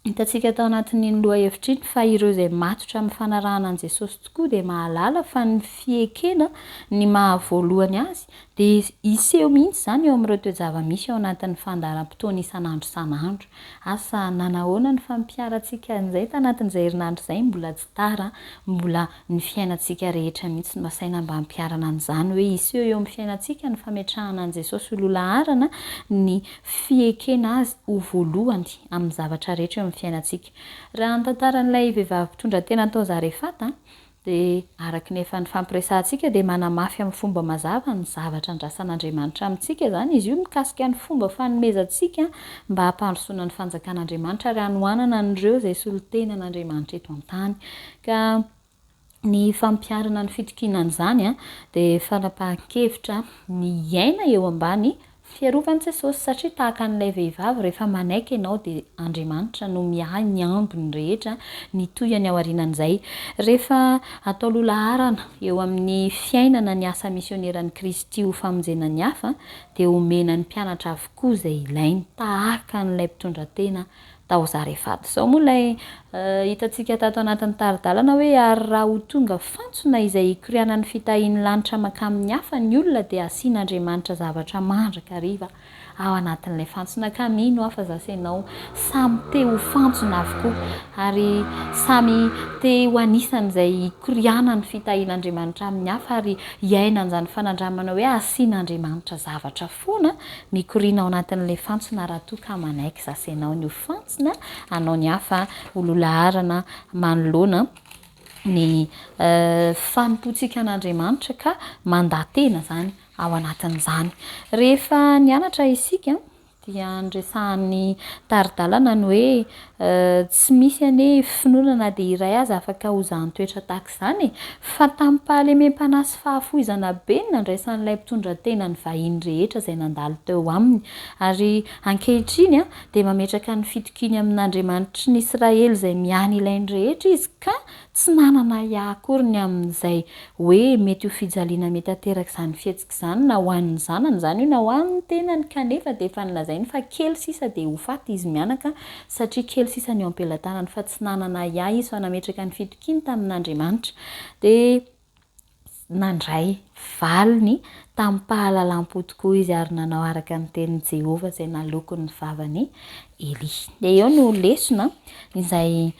hitantsika tao anatin'iny lohahevitra iny fa ireo izay matotra amin'ny fanarahana an'i Jesosy tokoa dia mahalala fa ny fiekena ny maha voalohany azy dia hiseho mihitsy izany eo amin'ireo toe-java-misy ao anatin'ny fandaharam-potoana isan'andro isan'andro. Asa nanahoana ny fampiharantsika an'izay tanatin'izay herinandro izay? Mbola tsy tara, mbola ny fiainantsika rehetra mihitsy no asaina mba hampiharana an'izany hoe hiseho eo amin'ny fiainantsika ny fametrahana an'i Jesosy ho lohalaharana, ny fiekena Azy ho voalohany amin'ny zavatra rehetra eo amin'ny fiainantsika. Raha ny tantaran'ilay vehivavy mpitondra tena tao Zarefata, dia araka ny efa nifampiresahantsika dia manamafy amin'ny fomba mazava ny zavatra andrasan'Andriamanitra amintsika izany izy io mikasika ny fomba fanomezantsika mba hampandrosoana ny fanjakan'Andriamanitra ary hanohanana an'ireo izay solontenan'Andriamanitra eto an-tany. Ka ny fampiharana ny fitokiana an'izany dia fanapahan-kevitra ny hiaina eo ambany Fiarovan'i Jesosy, satria tahaka an'ilay vehivavy, rehefa manaiky ianao dia Andriamanitra no miahy ny ambiny rehetra, ny tohiny aorianan'izay. Rehefa atao loha laharana eo amin'ny fiainana ny asa misioneran'i Kristy ho famonjena ny hafa, dia omena ny mpianatra avokoa izay ilainy, tahaka an'ilay mpitondra tena tao Zarefata. Izao moa ilay hitantsika tato anatin'ny tari-dalana hoe ary raha ho tonga fantsona izay hikorianan'ny fitahian'ny lanitra mankamin'ny hafa ny olona dia hasian'Andriamanitra zavatra mandrakariva ao anatin'ilay fantsona ka mino aho fa za sy ianao samy te ho fantsona avokoa ary samy te ho anisan'izay hikorianan'ny fitahian'Andriamanitra amin'ny hafa ary hiaina an'izany fanandramana hoe hasian'Andriamanitra zavatra foana Mikoriana ao anatin'ilay fantsona raha toa ka manaiky zasenao ny ho fantsona anao ny hafa ho lohalaharana manoloana ny fanompoantsika an'Andriamanitra ka mandà tena izany ao anatin'izany. Rehefa nianatra isika dia niresahan'ny tari-dalana ny hoe Tsy misy anie finoana na dia iray aza afaka hozahan-toetra tahaka izany e! Fa tamim-pahalemem-panahy sy fahafoizana be no nandraisan'ilay mpitondra tena ny vahiny rehetra izay nandalo teo aminy. Ary ankehitriny dia mametraka ny fitokiany amin'Andriamanitry ny Israely izay miahy ny ilainy rehetra izy ka Tsy nanana ahiahy akory ny amin'izay hoe mety ho fijaliana mety haterak'izany fihetsika izany na ho an'ny zanany izany io na ho an'ny tenany kanefa dia efa nolazainy fa kely sisa dia ho faty izy mianaka satria kely sisa ny eo am-pelatanany fa tsy nanana ahiahy izy fa nametraka ny fitokiany tamin'Andriamanitra dia nandray valiny tamim-pahalalam-po tokoa izy ary nanao araka ny tenin'i Jehovah izay nalokon'ny vavan'i Elia. Dia eo no lesona izay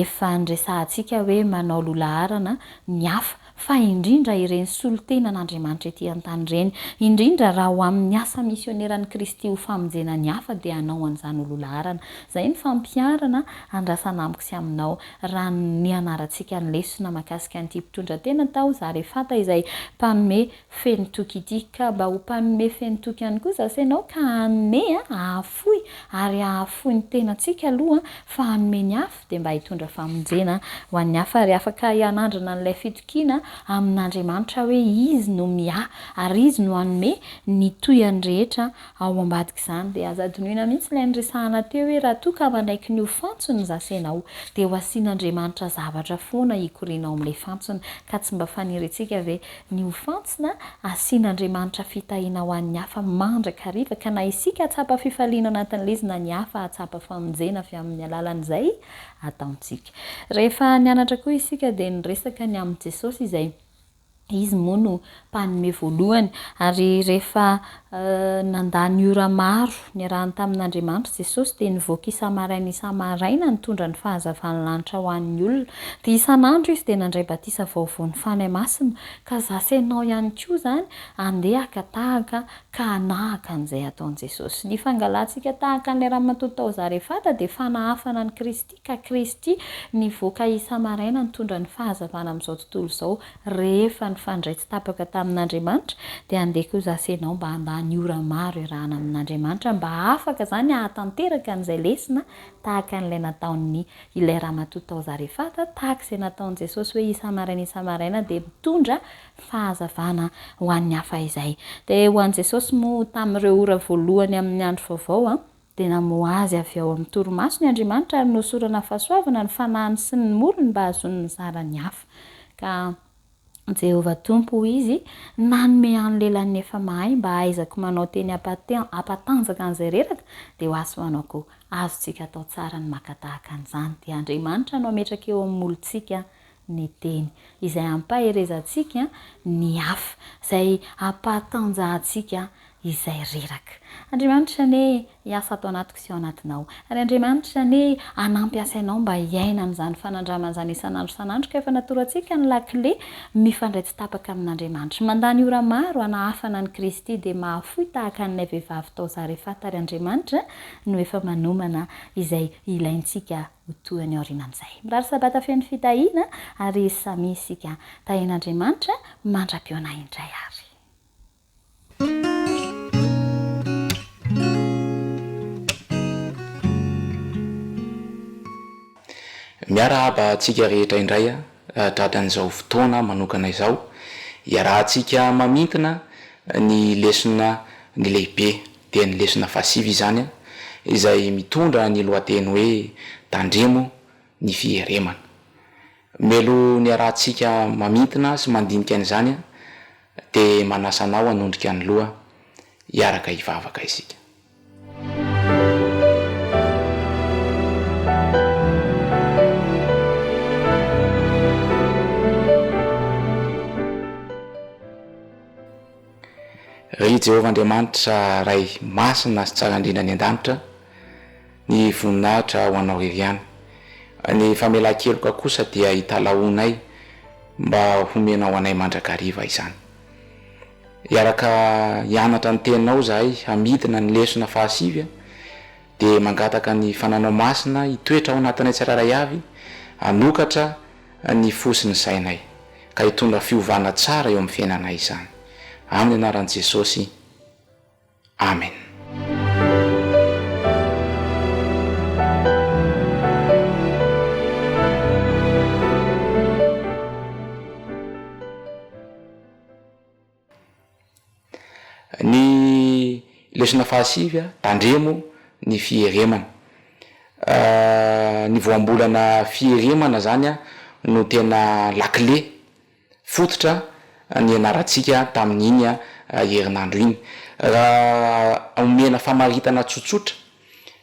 efa niresahantsika hoe manao loha laharana ny hafa. Fa indrindra ireny solontenan'Andriamanitra ety an-tany ireny, indrindra raha ho amin'ny asa misioneran'i Kristy ho famonjena ny hafa dia hanao an'izany ho lohalaharana. Izay ny fampiharana andrasana amiko sy aminao raha nianarantsika ny lesona mahakasika an'ity mpitondra tena tao Zarefata izay mpanome feno toky ity. Ka mba ho mpanome feno toky ihany koa za sy ianao ka hanome, hahafoy ary hahafoy ny tenantsika aloha fa hanome ny hafa. dia mba hitondra famonjena ho an'ny hafa ary afaka hanandrana an'ilay fitokiana amin'Andriamanitra hoe Izy no miahy ary Izy no hanome ny tohiny rehetra ao ambadik'izany. Dia aza adinoina mihitsy ilay niresahana teo hoe raha toa ka manaiky ny ho fantsony ny zasenao dia ho asian'Andriamanitra zavatra foana hikoriana ao amin'ilay fantsona. Ka tsy mba faniriantsika ve ny ho fantsona asian'Andriamanitra fitahiana ho an'ny hafa mandrakariva ka na isika hahatsapa fifaliana anatin'ilay izy na ny hafa hahatsapa famonjena avy amin'ny alalan'izay ataontsika. Rehefa nianatra koa isika dia niresaka ny amin'i Jesosy izay Izy moa no mpanome voalohany ary rehefa Nandany ora maro niarahany tamin'Andriamanitra Jesosy, dia nivoaka isa-maraina isa-maraina nitondra ny fahazavan'ny lanitra ho an'ny olona. Dia isan'andro Izy dia nandray batisa vaovaon'ny Fanahy Masina. Ka za sy ianao ihany koa izany andeha haka tahaka ka hanahaka an'izay ataon'i Jesosy. Ny fangalantsika tahaka an'ilay ramatoa tao Zarefata dia fanahafana an'i Kristy, ka Kristy nivoaka isa-maraina nitondra ny fahazavana amin'izao tontolo izao Rehefa nifandray tsy tapaka tamin'Andriamanitra, dia andeha koa za sy ianao mba handany ora maro iarahana amin'Andriamanitra mba hahafaka izany hahatanteraka an'izay lesona tahaka an'ilay nataon'ny ilay ramatoa tao Zarefata, tahaka izay nataon'i Jesosy hoe isa-maraina isa-maraina dia mitondra fahazavana ho an'ny hafa izay. Dia ho an'i Jesosy moa tamin'ireo ora voalohany amin'ny andro vaovao, Dia namoha azy avy ao amin'ny torimasony Andriamanitra ary nohosorana fahasoavana ny fanahiny sy ny molony mba hahazoany mizara ny hafa. Ka Jehovah Tompo, hoy izy, nanome ahy ny lelan'ny efa mahay mba hahaizako manao teny hampatanjaka an'izay reraka, dia ho ahy sy ho anao koa. Azontsika atao tsara ny maka tahaka an'izany. Dia Andriamanitra no hametraka eo amin'ny molotsika ny teny, izay hampaherezantsika ny hafa, izay hampahatanjahantsika izay reraka. Andriamanitra anie hiasa ato anatiko sy ao anatinao. Ary Andriamanitra anie hanampy ahy sy anao mba hiaina an'izany fanandramana izany isan'andro isan'andro ka efa natoro antsika ny lakile mifandray tsy tapaka amin'Andriamanitra. Mandany ora maro hanahafana an'i Kristy dia mahafoy tahaka an'ilay vehivavy tao Zarefata ary Andriamanitra no efa manomana izay ilaintsika ho tohiny aorianan'izay. Mirary sabata feno fitahiana ary samia isika tahian'Andriamanitra mandra-pihaona indray ary. Miarahaba antsika rehetra indray tratran'izao fotoana manokana izao iarahantsika mamintina ny lesona ny lehibe dia ny lesona fahasivy izany izay mitondra ny lohateny hoe tandremo ny fieremana. Melo niarahantsika mamintina sy mandinika an'izany dia manasa anao hanondrika ny loha hiaraka hivavaka isika. Ry Jehovah Andriamanitra Ray masina sy tsara indrindra any an-danitra, ny voninahitra ho Anao irery ihany. Ny famelan-keloka kosa dia italahoanay mba homenao anay mandrakariva izany. Hiaraka hianatra ny Teninao izahay hamidina ny lesona fahasivy dia mangataka ny Fananao Masina hitoetra ao anatinay tsirairay avy, hanokatra ny fo sy ny sainay, ka hitondra fiovana tsara eo amin'ny fiainanay izany. Amin'ny anaran'i Jesosy. Amen. Ny lesona fahasivy, tandremo ny fieremana. Ny voambolana fieremana zany no tena lakile fototra nianarantsika tamin'iny herinandro iny. Raha omena famaritana tsotsotra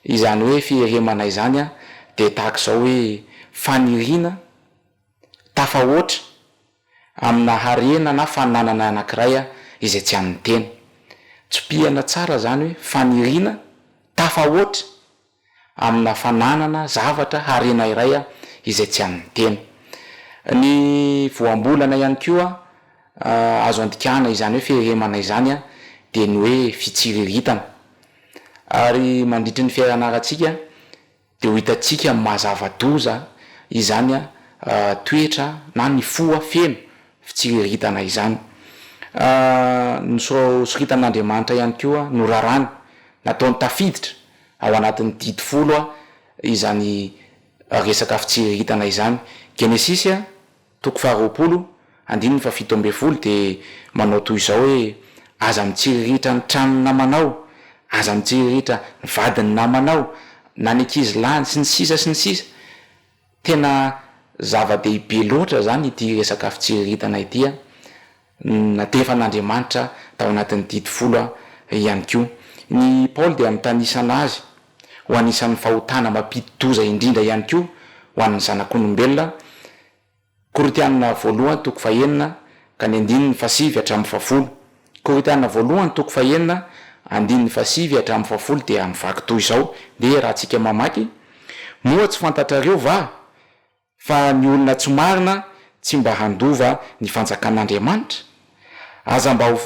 izany hoe fieremana izany dia tahaka izao hoe faniriana tafahoatra amina harena na fananana anankiray izay tsy an'ny tena. Tsipihana tsara izany hoe faniriana tafahoatra amina fananana zavatra, harena iray izay tsy an'ny tena. Ny voambolana ihany koa azo andikana izany hoe fieremana izany dia ny hoe fitsiriritana. Ary mandritry ny fiaranarantsika dia ho hitantsika ny maha zava-doza izany toetra na ny fo feno fitsiriritana izany. Nosoritan'Andriamanitra ihany koa, norarany, nataony tafiditra ao anatin'ny didy folo izany resaka fitsiriritana izany. Genesisy toko faharoapolo, andininy fahafito ambin'ny folo dia manao toy izao hoe, Aza mitsiriritra ny tranon'ny namanao, aza mitsiriritra ny vadin'ny namanao, na ny ankizy lahiny, sy ny sisa sy ny sisa. Tena zava-dehibe loatra izany ity resaka fitsiriritana ity an! Natefan'Andriamanitra tao anatin'ny didy folo ihany koa. Ny Paoly dia mitanisa anazy ho anisan'ny fahotana mampidi-doza indrindra ihany koa ho an'ny zanak'olombelona, Korintiana voalohany toko fahenina ka ny andininy fahasivy hatramin'ny fahafolo. Korintiana voalohany toko fahenina andininy fahasivy hatramin'ny fahafolo dia mivaky toy izao, ndeha iarahantsika mamaky, Moa tsy fantatrareo va fa ny olona tsy marina tsy mba handova ny fanjakan'Andriamanitra? Aza mba ho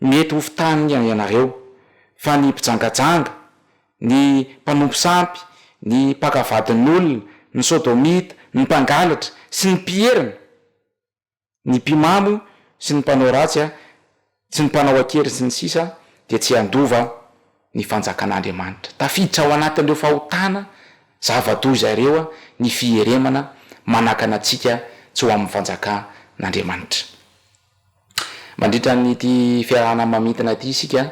mety ho fitahiny ianareo, fa ny mpijangajanga, ny mpanompo sampy, ny mpaka vadin'olona, ny sôdômita, ny mpangalatra sy ny mpierina, ny mpimamo sy ny mpanao ratsy, sy ny mpanao an-kery sy ny sisa dia tsy handova ny fanjakan'Andriamanitra. Tafiditra ao anatin'ireo fahotana zava-doza ireo ny fieremana manakana antsika tsy ho amin'ny fanjakan'Andriamanitra. Mandritra an'ity fiarahana mamintina ity isika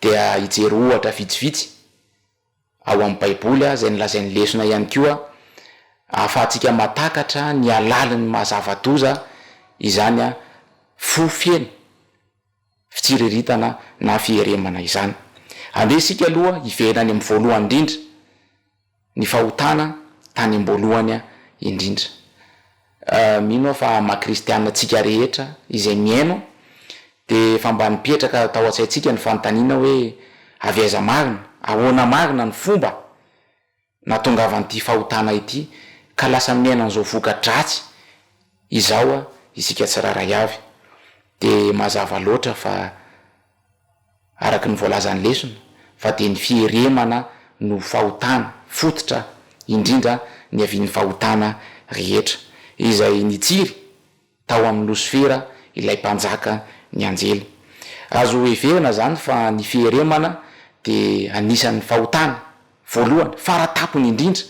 dia hijery ohatra vitsivitsy ao amin'ny Baiboly izay nolazain'ny lesona ihany koa ahafahantsika mahatakatra ny halalin'ny maha zava-doza izany fo feno fitsiriritana na fieremana izany. Andeha isika aloha hiverina any amin'ny voalohany indrindra. ny fahotana tany am-boalohany indrindra. Mino aho fa maha kristiana antsika rehetra izay mihaino dia efa mba nipetraka tao an-tsaintsika ny fanontaniana hoe avy aiza marina, ahoana marina ny fomba nahatongavan'ity fahotana ity ka lasa miaina an'izao voka-dratsy izao isika tsirairay avy. Dia mazava loatra fa araka ny voalazan'ny lesona, fa dia ny fieremana no fahotana fototra indrindra niavian'ny fahotana rehetra, izay nitsiry tao amin'i Losifera ilay mpanjaka ny anjely. Azo heverina izany fa ny fieremana dia anisan'ny fahotana voalohany, fara-tampony indrindra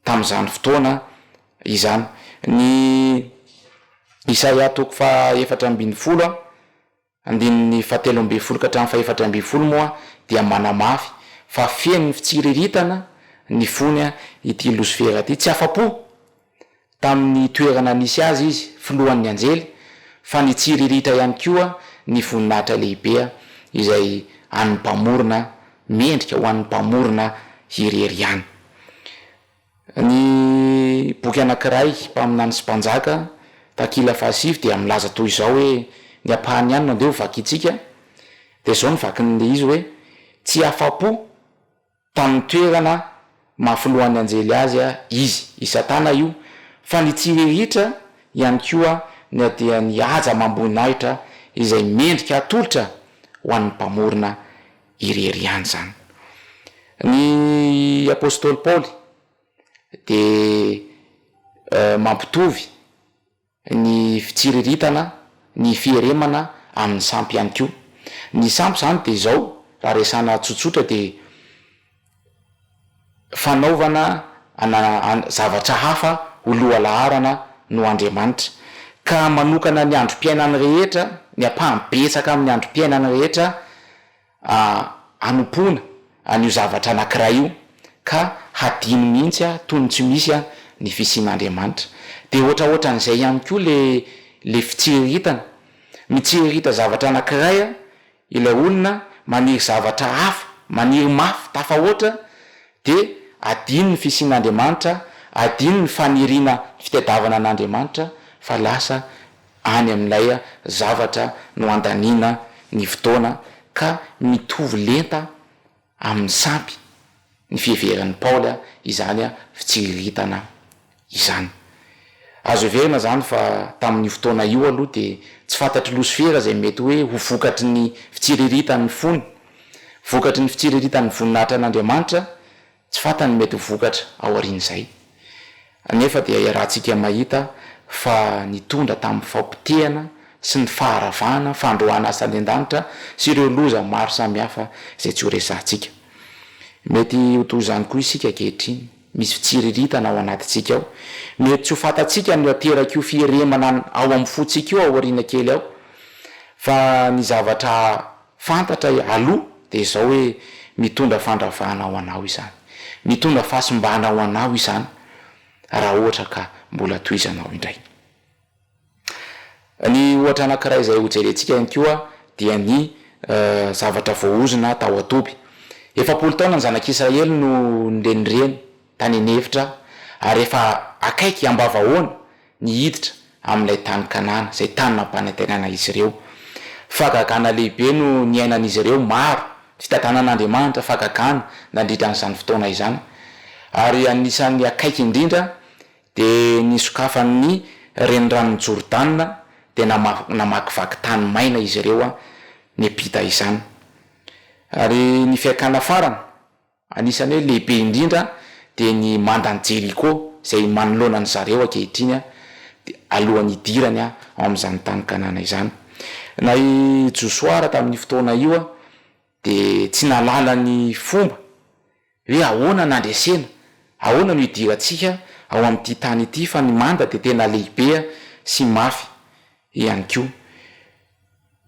tamin'izany fotoana izany. Ny Isaia toko faha 14. Andininy fahatelo ambin'ny folo ka hatramin'ny fahefatra ambin'ny folo moa dia manamafy fa feno fitsiriritana ny fony ity Losifera ity. Tsy afa-po tamin'ny toerana nisy azy izy, filohan'ny anjely, fa nitsiriritra ihany koa ny voninahitra lehibe izay an'ny Mpamorona, mendrika ho an'ny Mpamorona irery ihany. Ny boky anankiray, Mpaminany sy Mpanjaka, takila fahasivy, dia milaza toy izao hoe, ny ampahany ihany no andeha ho vakintsika, dia izao no vakin'ilay izy hoe, Tsy afa-po tamin'ny toerana maha filohan'ny anjely azy izy, i Satana io, fa nitsiriritra ihany koa ny dia ny haja amam-boninahitra izay mendrika atolotra ho an'ny Mpamorona irery ihany izany. Ny apostoly Paoly dia mampitovy ny fitsiriritana, ny fieremana amin'ny sampy ihany koa. Ny sampy izany dia izao, raha resahana tsotsotra dia fanaovana ana zavatra hafa ho lohalaharana noho Andriamanitra. Ka manokana ny androm-piainany rehetra, ny ampahany betsaka amin'ny androm-piainany rehetra hanompoana an'io zavatra anankiray io ka hadino mihitsy toy ny tsy misy ny fisian'Andriamanitra. Dia ohatraohatran'izay ihany koa le le fitsiriritana. Mitsiririta zavatra anankiray ilay olona, maniry zavatra hafa, maniry mafy tafahoatra dia adino ny fisian'Andriamanitra, adino ny faniriana ny fitadiavana an'Andriamanitra fa lasa any amin'ilay zavatra no andaniana ny fotoana ka mitovy lenta amin'ny sampy ny fiheveran'i Paoly izany fitsiriritana izany. Azo heverina izany fa tamin'io fotoana io aloha dia tsy fantatr'i Losifera izay mety hoe ho vokatry ny fitsiriritan'ny fony, vokatry ny fitsiriritan'ny voninahitra an'Andriamanitra, tsy fantany ny mety ho vokatra aorian'izay. Nefa dia iarahantsika mahita fa nitondra tamin'ny fahapotehana sy ny faharavana, fandroahana azy tany an-danitra sy ireo loza maro samihafa izay tsy horesahantsika. Mety ho toy izany koa isika ankehitriny. Misy fitsiriritana ao anatintsika ao. Mety tsy ho fantatsika ny haterak'io fieremana ao amin'ny fontsika io aoriana kely ao. Fa ny zavatra fantatra aloha dia izao hoe mitondra fandravana ho anao izany. Mitondra fahasimbana ho anao izany raha ohatra ka mbola tohizanao indray. Ny ohatra anankiray izay hojerentsika ihany koa dia ny zavatra voaozona tao an-toby. 40 taona ny zanak'Israely no nirenireny tany an'efitra ary efa akaiky ambavahoana ny hiditra amin'ilay tany Kanana, izay tany nampanantenaina izy ireo. Fahagagana lehibe no niainan'izy ireo, maro ny fitantanan'Andriamanitra fahagagana nandritra an'izany fotoana izany. Ary anisan'ny akaiky indrindra Dia nisokafan'ny reniranon'i Jordana, dia namakivaky tany maina izy ireo niampita izany. Ary ny fihaikana farany, anisan'ny hoe lehibe indrindra, dia ny mandan'i Jeriko, izay manoloana an-dry zareo ankehitriny, alohan'ny hidirany ao amin'izany tany Kanana izany. Na i Josoa ara tamin'io fotoana io dia tsy nahalala ny fomba Hoe ahoana nandresena, ahoana no hidirantsika ao amin'ity tany ity fa ny manda dia tena lehibe sy mafy ihany koa.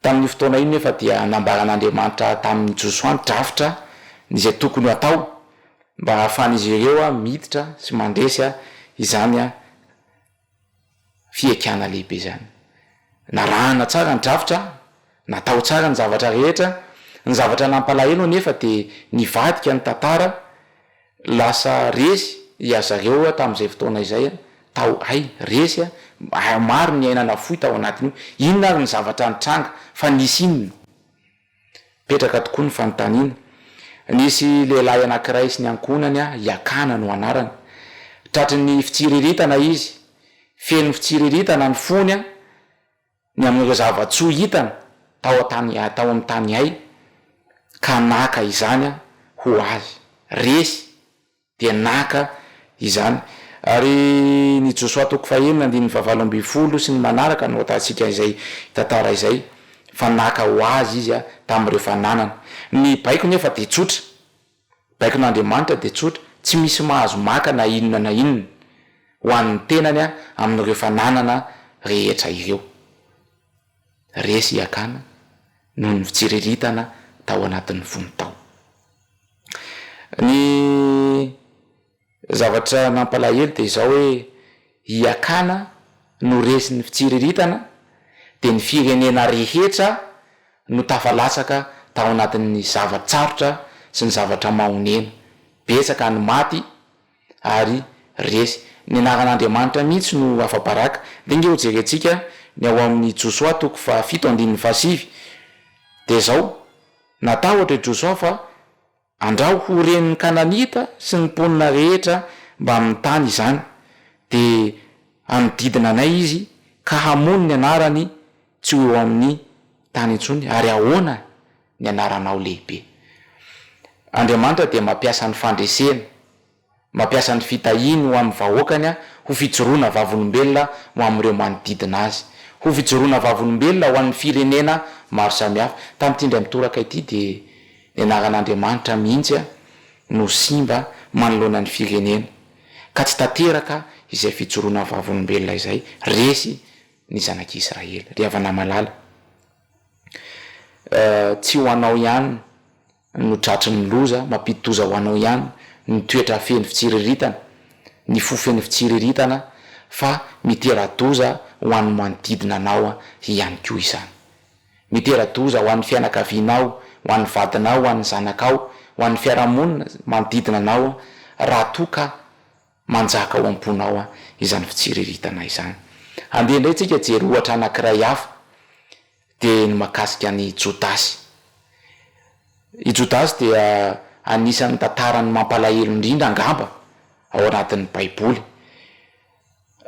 Tamin'io fotoana io nefa dia nambaran'Andriamanitra tamin'i Josoa ny drafitra izay tokony ho atao mba hahafahan'izy ireo miditra sy mandresy izany fihaikana lehibe izany. Narahana tsara ny drafitra, natao tsara ny zavatra rehetra, ny zavatra nampalahelo anefa dia nivadika ny tantara, lasa resy i azareo tamin'izay fotoana izay, tao hay, resy, maro ny aina nafoy tao anatin'io, inona ary ny zavatra nitranga fa nisy inona? Mipetraka tokoa ny fanontaniana. Nisy lehilahy anankiray sy ny ankohonany, i Akana no anarany. Tratry ny fitsiriritana izy. Feno fitsiriritana ny fony ny amin'ireo zava-tsoa hitany tao an-tany tao amin'ny tany hay, ka naka izany ho azy. Resy. dia naka izany. Ary ny Josoa toko fahenina andininy fahavalo ambinifolo sy ny manaraka no ahitantsika izay tantara izay, fa naka ho azy izy tamin'ireo fananany. Ny baiko nefa dia tsotra, baikon'Andriamanitra dia tsotra, tsy misy mahazo maka na inona na inona ho an'ny tenany amin'ireo fananana rehetra ireo. Resy i Akana noho ny fitsiriritana tao anatin'ny fony tao. Ny zavatra nampalahelo dia izao hoe i Akana no resin'ny fitsiriritana dia ny firenena rehetra no tafalatsaka tao anatin'ny zava-tsarotra sy ny zavatra mahonena. Betsaka ny maty ary resy. Ny anaran'Andriamanitra mihitsy no afa-baraka. Ndeha ange hojerentsika ny ao amin'ny Josoa toko fahafito andininy fahasivy. Dia izao, Natahotra i Josoa fa andrao ho ren'ny Kananita sy ny mponina rehetra mbamin'ny tany izany, dia hanodidina anay izy ka hamono ny anarany tsy ho eo amin'ny tany intsony, ary ahoana ny anaranao lehibe? Andriamanitra dia mampiasa ny fandresena Mampiasa ny fitahiany ho amin'ny vahoakany ho fijoroana vavolombelona ho amin'ireo manodidina azy. Ho fijoroana vavolombelona ho an'ny firenena maro samihafa. Tamin'ity indray mitoraka ity dia ny anaran'Andriamanitra mihitsy no simba manoloana ny firenena. Ka tsy tanteraka izay fijoroana vavolombelona izay. Resy ny zanak'Israely. Ry havana malala, tsy ho anao ihany no tratry ny loza, mampidi-doza ho anao ihany ny toetra feno fitsiriritana, ny fo feno fitsiriritana fa mitera-doza ho an'ny manodidina anao ihany koa izany. Mitera-doza ho an'ny fianakavianao, ho an'ny vadinao, ho an'ny zanakao, ho an'ny fiarahamonina manodidina anao raha toa ka manjaka ao am-ponao izany fitsiriritana izany. Andeha indray tsika hijery ohatra anankiray hafa. dia ny mahakasika an'i Jodasy. I Jodasy dia anisan'ny tantarany mampalahelo indrindra angamba ao anatin'ny Baiboly.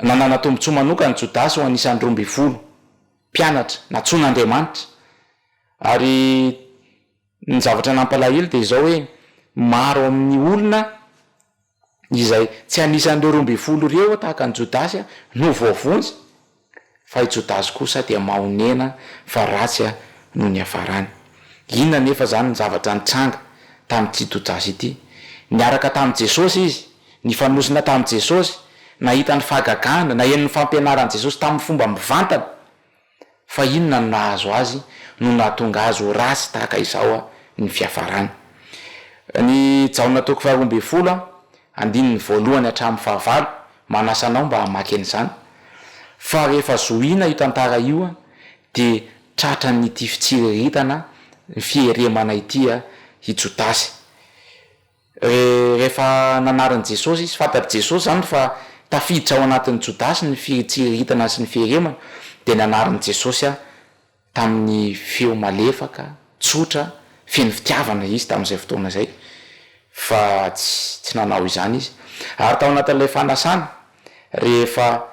Nanana tombontsoa manokana Jodasy ho anisan'ny 12 mpianatra nantsoin'Andriamanitra. Ary ny zavatra nampalahelo dia izao hoe maro amin'ny olona izay tsy anisan'ireo 12 ireo tahaka an'i Jodasy no voavonjy, fa i Jodasy kosa dia mahonena fa ratsy no niafarany. Inona anefa izany ny zavatra nitranga tamin'ity Jodasy ity? Niaraka tamin'i Jesosy izy, nifanosona tamin'i Jesosy, nahita ny fahagagana, naheno ny fampianaran'i Jesosy tamin'ny fomba mivantana. Fa inona no nahazo azy no nahatonga azy ho ratsy tahaka izao ny fiafarany? Ny Jaona toko faharoa ambinifolo, andininy voalohany hatramin'ny fahavalo, manasa anao mba hamaky an'izany. Fa rehefa zohiana io tantara io dia tratran'ity fitsiriritana, ny fieremana ity i Jodasy. Rehefa nanarin'i Jesosy izy, fantatr'i Jesosy izany fa tafiditra ao anatin'i Jodasy ny fitsiriritana sy ny fieremana, dia nanarin'i Jesosy tamin'ny feo malefaka, tsotra, feno fitiavana izy tamin'izay fotoana izay, fa tsy tsy nanao izany izy. Ary tao anatin'ilay fanasana, rehefa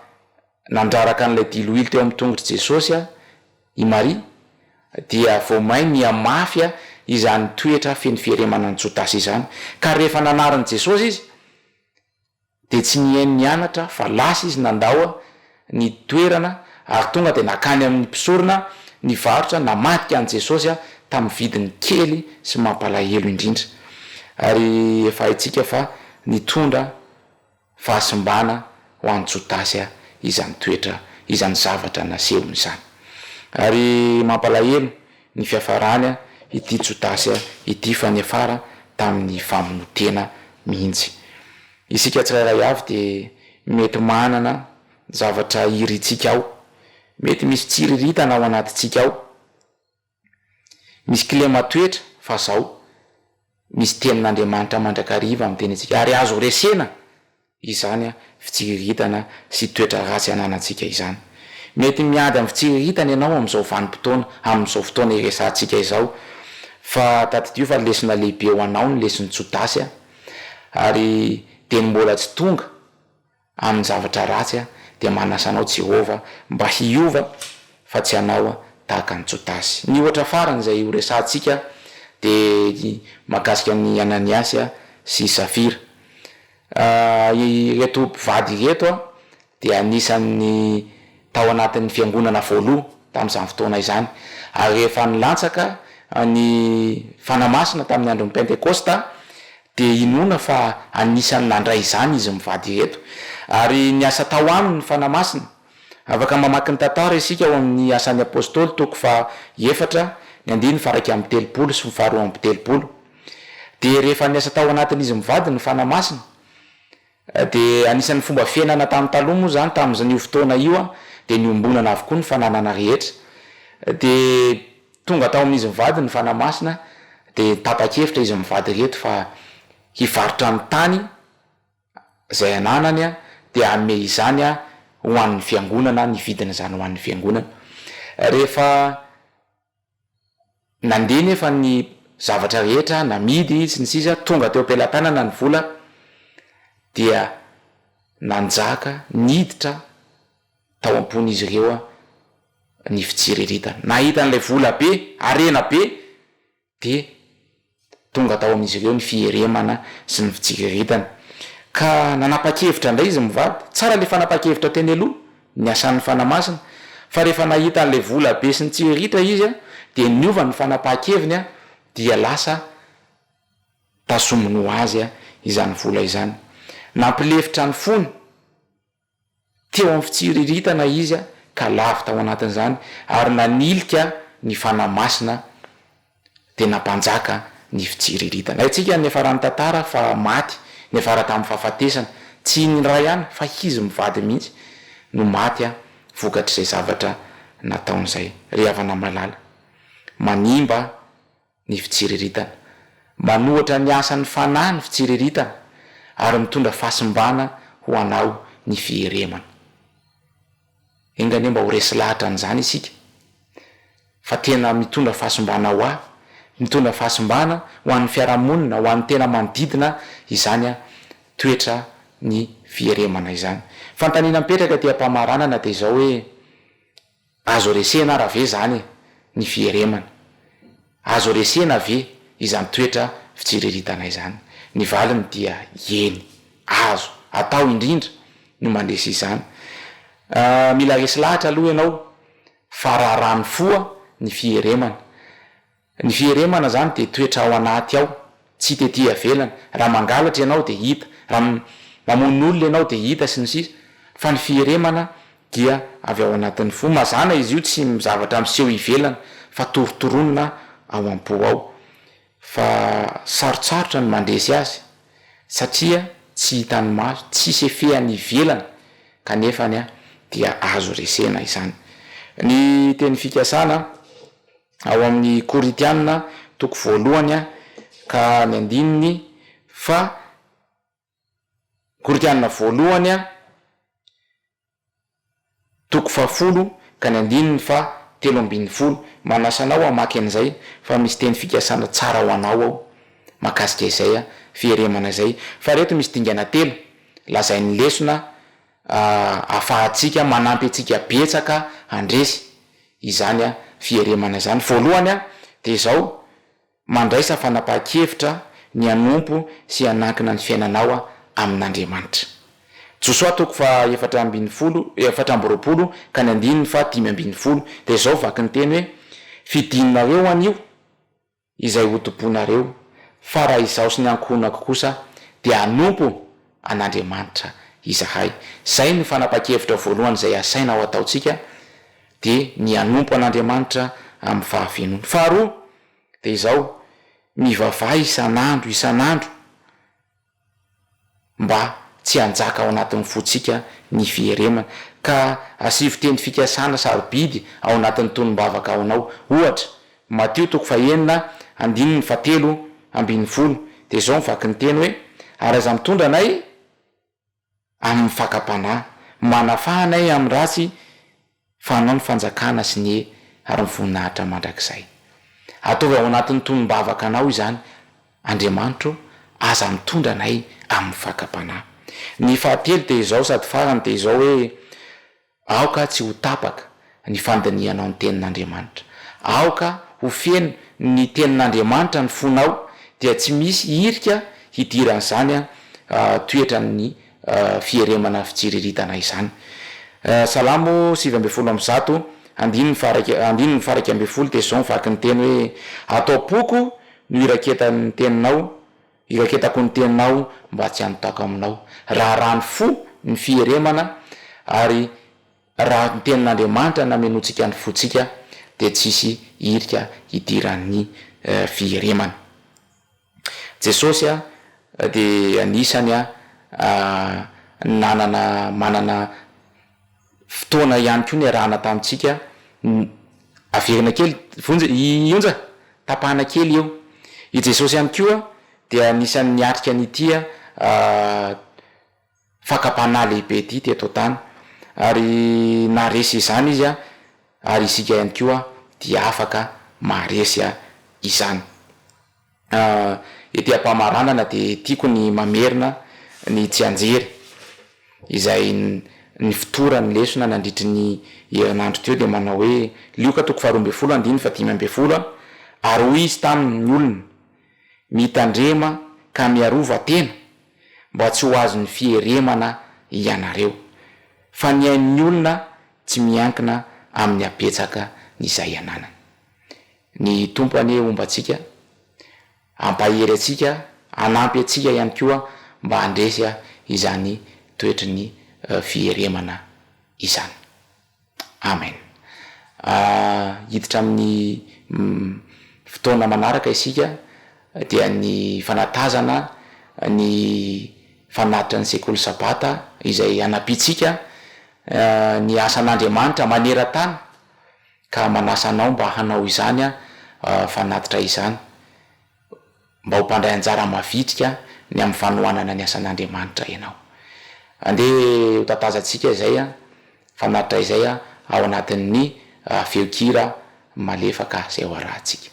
Nandraraka an'ilay diloilo teo amin'ny tongotr'i Jesosy i Maria, dia vao may nihamafy izany toetra feno fieremana an'i Jodasy izany. Ka rehefa nanarin'i Jesosy izy, dia tsy nihaino nianatra fa lasa izy nandao ny toerana ary tonga dia nankany amin'ny mpisorona nivarotra namadika an'i Jesosy tamin'ny vidiny kely sy mampalahelo indrindra. Ary efa haintsika fa nitondra fahasimbana ho an'i Jodasy izany toetra izany zavatra nasehony izany. Ary mampalahelo ny fiafarany ity Jodasy ity fa niafara tamin'ny famonoan-tena mihitsy. Isika tsirairay avy dia mety manana zavatra irintsika ao, mety misy tsiriritana ao anatintsika ao, Misy kilema toetra fa zao, misy tenin'Andriamanitra mandrakariva miteny antsika ary azo resena izany fitsiriritana sy toetra ratsy ananantsika izany. Mety miady amin'ny fitsiriritana ianao amin'izao vanim-potoana, amin'izao fotoana iresahantsika izao fa tadidio fa lesona lehibe ho anao ny leson'i Jodasy ary dia ny mbola tsy tonga amin'ny zavatra ratsy dia manasa anao Jehovah mba hiova fa tsy hanao tahaka an'i Jodasy. Ny ohatra farany izay horesahantsika dia ny mahakasika an'i Ananiasy sy Safira. Ireto mpivady ireto dia anisan'ny tao anatin'ny fiangonana voaloha tamin'izany fotoana izany. Ary rehefa nilantsaka ny Fanahy Masina tamin'ny andron'ny Pentekosta Dia inoana fa anisan'ny nandray izany izy mivady ireto. Ary niasa tao aminy ny Fanahy Masina. Afaka mamaky ny tantara isika ao amin'ny Asan'ny Apostoly toko faha efatra, ny andininy faha 31 sy ny faha 32. Dia rehefa niasa tao anatin'izy mivady ny Fanahy Masina, dia anisan'ny fomba fiainana tamin'ny taloha moa izany tamin'io fotoana io dia niombonana avokoa ny fananana rehetra. Dia tonga tao amin'izy mivady ny Fanahy Masina dia tapa-kevitra izy mivady ireto fa hivarotra ny tany izay ananany dia hanome izany ho an'ny fiangonana, ny vidin'izany ho an'ny fiangonana. Rehefa Nandeha nefa ny zavatra rehetra, namidy sy ny sisa, tonga teo am-pelatanana ny vola dia nanjaka, niditra tao am-pon'izy ireo ny fitsiriritana. Nahita an'ilay vola be, harena be, dia Tonga tao amin'izy ireo ny fieremana sy ny fitsiriritana. Ka nanapa-kevitra indray izy mivady. Tsara ilay fanapahan-kevitra teny aloha, niasan'ny Fanahy Masina. Fa rehefa nahita an'ilay vola be sy nitsiriritra izy, dia niova ny fanapahan-keviny, dia lasa tazominy ho azy izany vola izany. Nampilefitra ny fony. Teo amin'ny fitsiriritana izy ka lavo tao anatin'izany ary nanilika ny Fanahy Masina dia nampanjaka ny fitsiriritana. Haintsika ny niafaran'ny tantara fa maty, niafara tamin'ny fahafatesana. Tsy ny iray ihany fa izy mivady mihitsy no maty vokatr'izay zavatra nataony izay. Ry havana malala, manimba ny fitsiriritana. Manohatra ny asan'ny Fanahy ny fitsiriritana ary mitondra fahasimbana ho anao ny fieremana. Enga anie mba ho resy lahatra an'izany isika fa tena mitondra fahasimbana ho ahy, mitondra fahasimbana ho an'ny fiarahamonina, ho an'ny tena manodidina izany toetra ny. fieremana izany. Fanontaniana mipetraka aty am-pamaranana dia izao hoe, azo resena ara ve izany ny fieremana? Azo resena ve izany toetra fitsiriritana izany? Ny valiny dia eny, azo atao indrindra ny mandresy izany. Mila resy lahatra aloha ianao fa raharaha ny foa ny fieremana. Ny fieremana izany dia toetra ao anaty ao, tsy hita ety ivelany. Raha mangalatra ianao dia hita, raha mamono olona ianao dia hita sy ny sisa Fa ny fieremana dia avy ao anatin'ny fo. Mazàna izy io tsy zavatra miseho ivelany fa torotoronina ao am-po ao. Fa sarotsarotra ny mandresy azy satria tsy hitan'ny maso, tsisy effet any ivelany kanefany dia azo resena izany. Ny teny fikasana. Ao amin'ny Korintiana toko voalohany ka ny andininy fa Korintiana voalohany toko fahafolo ka ny andininy faha 13. Manasa anao hamaky an'izay fa misy teny fikasana tsara ho anao ao mahakasika izay fieremana izay. Fa ireto misy dingana telo lazain'ny lesona ahafahantsika manampy antsika betsaka handresy izany fieremana izany. Voalohany dia izao, mandraisa fanapahan-kevitra ny hanompo sy hanankina ny fiainanao amin'Andriamanitra. Josoa toko faha 14, 24 ka ny andininy faha 15 dia izao vaky ny teny hoe, Fidinareo anio izay ho tompoinareo, fa raha izaho sy ny ankohonako kosa dia hanompo an'Andriamanitra izahay. Izay no fanapahan-kevitra voalohany izay asaina ho ataontsika, dia ny hanompo an'Andriamanitra amin'ny fahafenoany. Faharoa dia izao, mivavaha isan'andro isan'andro mba tsy hanjaka ao anatin'ny fontsika ny fieremana, ka asivo teny fikasana sarobidy ao anatin'ny tonom-bavaka aonao. Ohatra, Matio toko fahenina andininy fahatelo ambinifolo, dia izao ny vakin'ny teny hoe, Ary aza mitondra anay amin'ny fakam-panahy. Manafaha anay amin'ny ratsy fa anao ny fanjakana sy ny ary ny voninahitra mandrakizay. Ataovy ao anatin'ny tonom-bavaka anao izany, Andriamanitro, aza mitondra anay amin'ny fakam-panahy. Ny fahatelo dia izao sady farany dia izao hoe, Aoka tsy ho tapaka ny fandinihanao ny Tenin'Andriamanitra. Aoka ho feno ny Tenin'Andriamanitra ny fonao dia tsy misy hirika hidiran'izany toetran'ny fieremana fitsiriritana izany. Salamo 119, andininy faha-iraika andininy faha-11 dia izao ny vaky ny teny hoe, Ato am-poko no iraketan'ny teninao, Iraketako ny teninao mba tsy hanotako aminao. Raharaha ny fo ny fieremana ary raha ny tenin'Andriamanitra namenoantsika ny fontsika dia tsisy hirika hidiran'ny fieremana. Jesosy dia anisany nanana manana fotoana ihany koa niarahana tamintsika, averina kely Vonjy, i Onja, tapahana kely eo. I Jesosy ihany koa dia anisan'ny niatrika an'ity fakam-panahy lehibe ity teto an-tany, ary naharesy izany Izy, ary isika ihany koa dia afaka maharesy izany. Ety am-pamaranana dia tiako ny mamerina ny tsianjery izay nifotoran'ny lesona nandritry ny herinandro teo dia manao hoe, Lioka toko faharoa ambinifolo andininy fahadimy ambinifolo Ary hoy izy tamin' ny olona, Mitandrema ka miarova tena, mba tsy ho azon'ny fieremana ianareo, fa ny ain'ny olona tsy miankina amin'ny habetsaka ny izay ananany. Ny Tompo anie homba antsika, hampahery antsika, hanampy antsika ihany koa mba handresy izany toetry ny fieremana izany. Amen. Hiditra amin'ny fotoana manaraka isika dia ny fanatazana ny fanatitra ny sekoly sabata izay hanampiantsika ny asan'Andriamanitra maneran-tany ka manasa anao mba hanao izany fanatitra izany, mba ho mpandray anjara mavitrika ny amin'ny fanohanana ny asan'Andriamanitra ianao. Andeha ho tatazantsika izay fanatitra izay ao anatin'ny feon-kira malefaka izay ho arahantsika.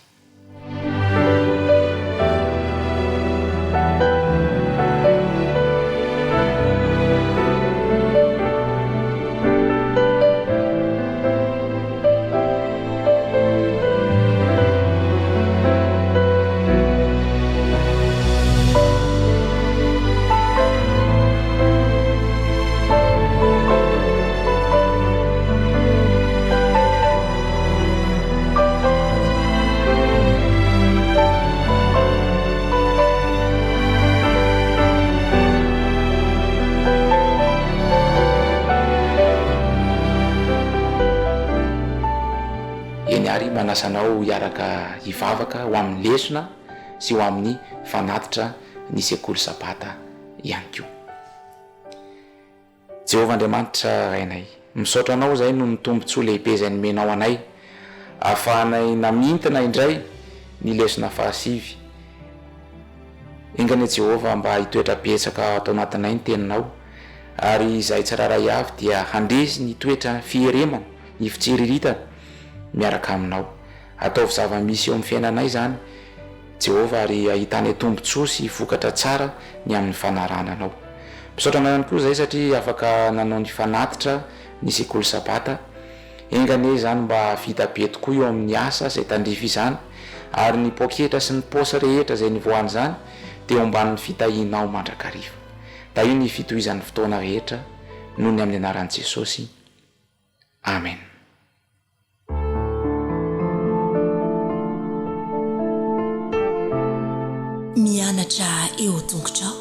Manasa anao hiaraka hivavaka ho amin'ny lesona sy ho amin'ny fanatitra ny sekoly Sabata ihany koa. Jehovah Andriamanitra Rainay, misaotra Anao izahay noho ny tombontsoa lehibe izay nomenao anay, ahafahanay namintina indray ny lesona fahasivy. Enga anie Jehovah mba hitoetra betsaka ato anatinay ny Teninao, ary izahay tsirairay avy dia handresy ny toetra fieremana, ny fitsiriritana, miaraka Aminao. Ataovy zava-misy eo amin'ny fiainanay izany, Jehovah, ary ahitanay tombontsoa sy vokatra tsara ny amin'ny fanarahana Anao. Misaotra Anao ihany koa izahay satria afaka nanao ny fanatitra ny sekoly Sabata. Enga anie izany mba hahavita be tokoa eo amin'ny asa izay tandrify izany, ary ny poketra sy ny paosy rehetra izay nivoahan'izany dia eo ambanin'ny fitahianao mandrakariva. Tahio ny fitohizan'ny fotoana rehetra, noho ny amin'ny anaran'i Jesosy. Amen. Mianatra eo tongotrao.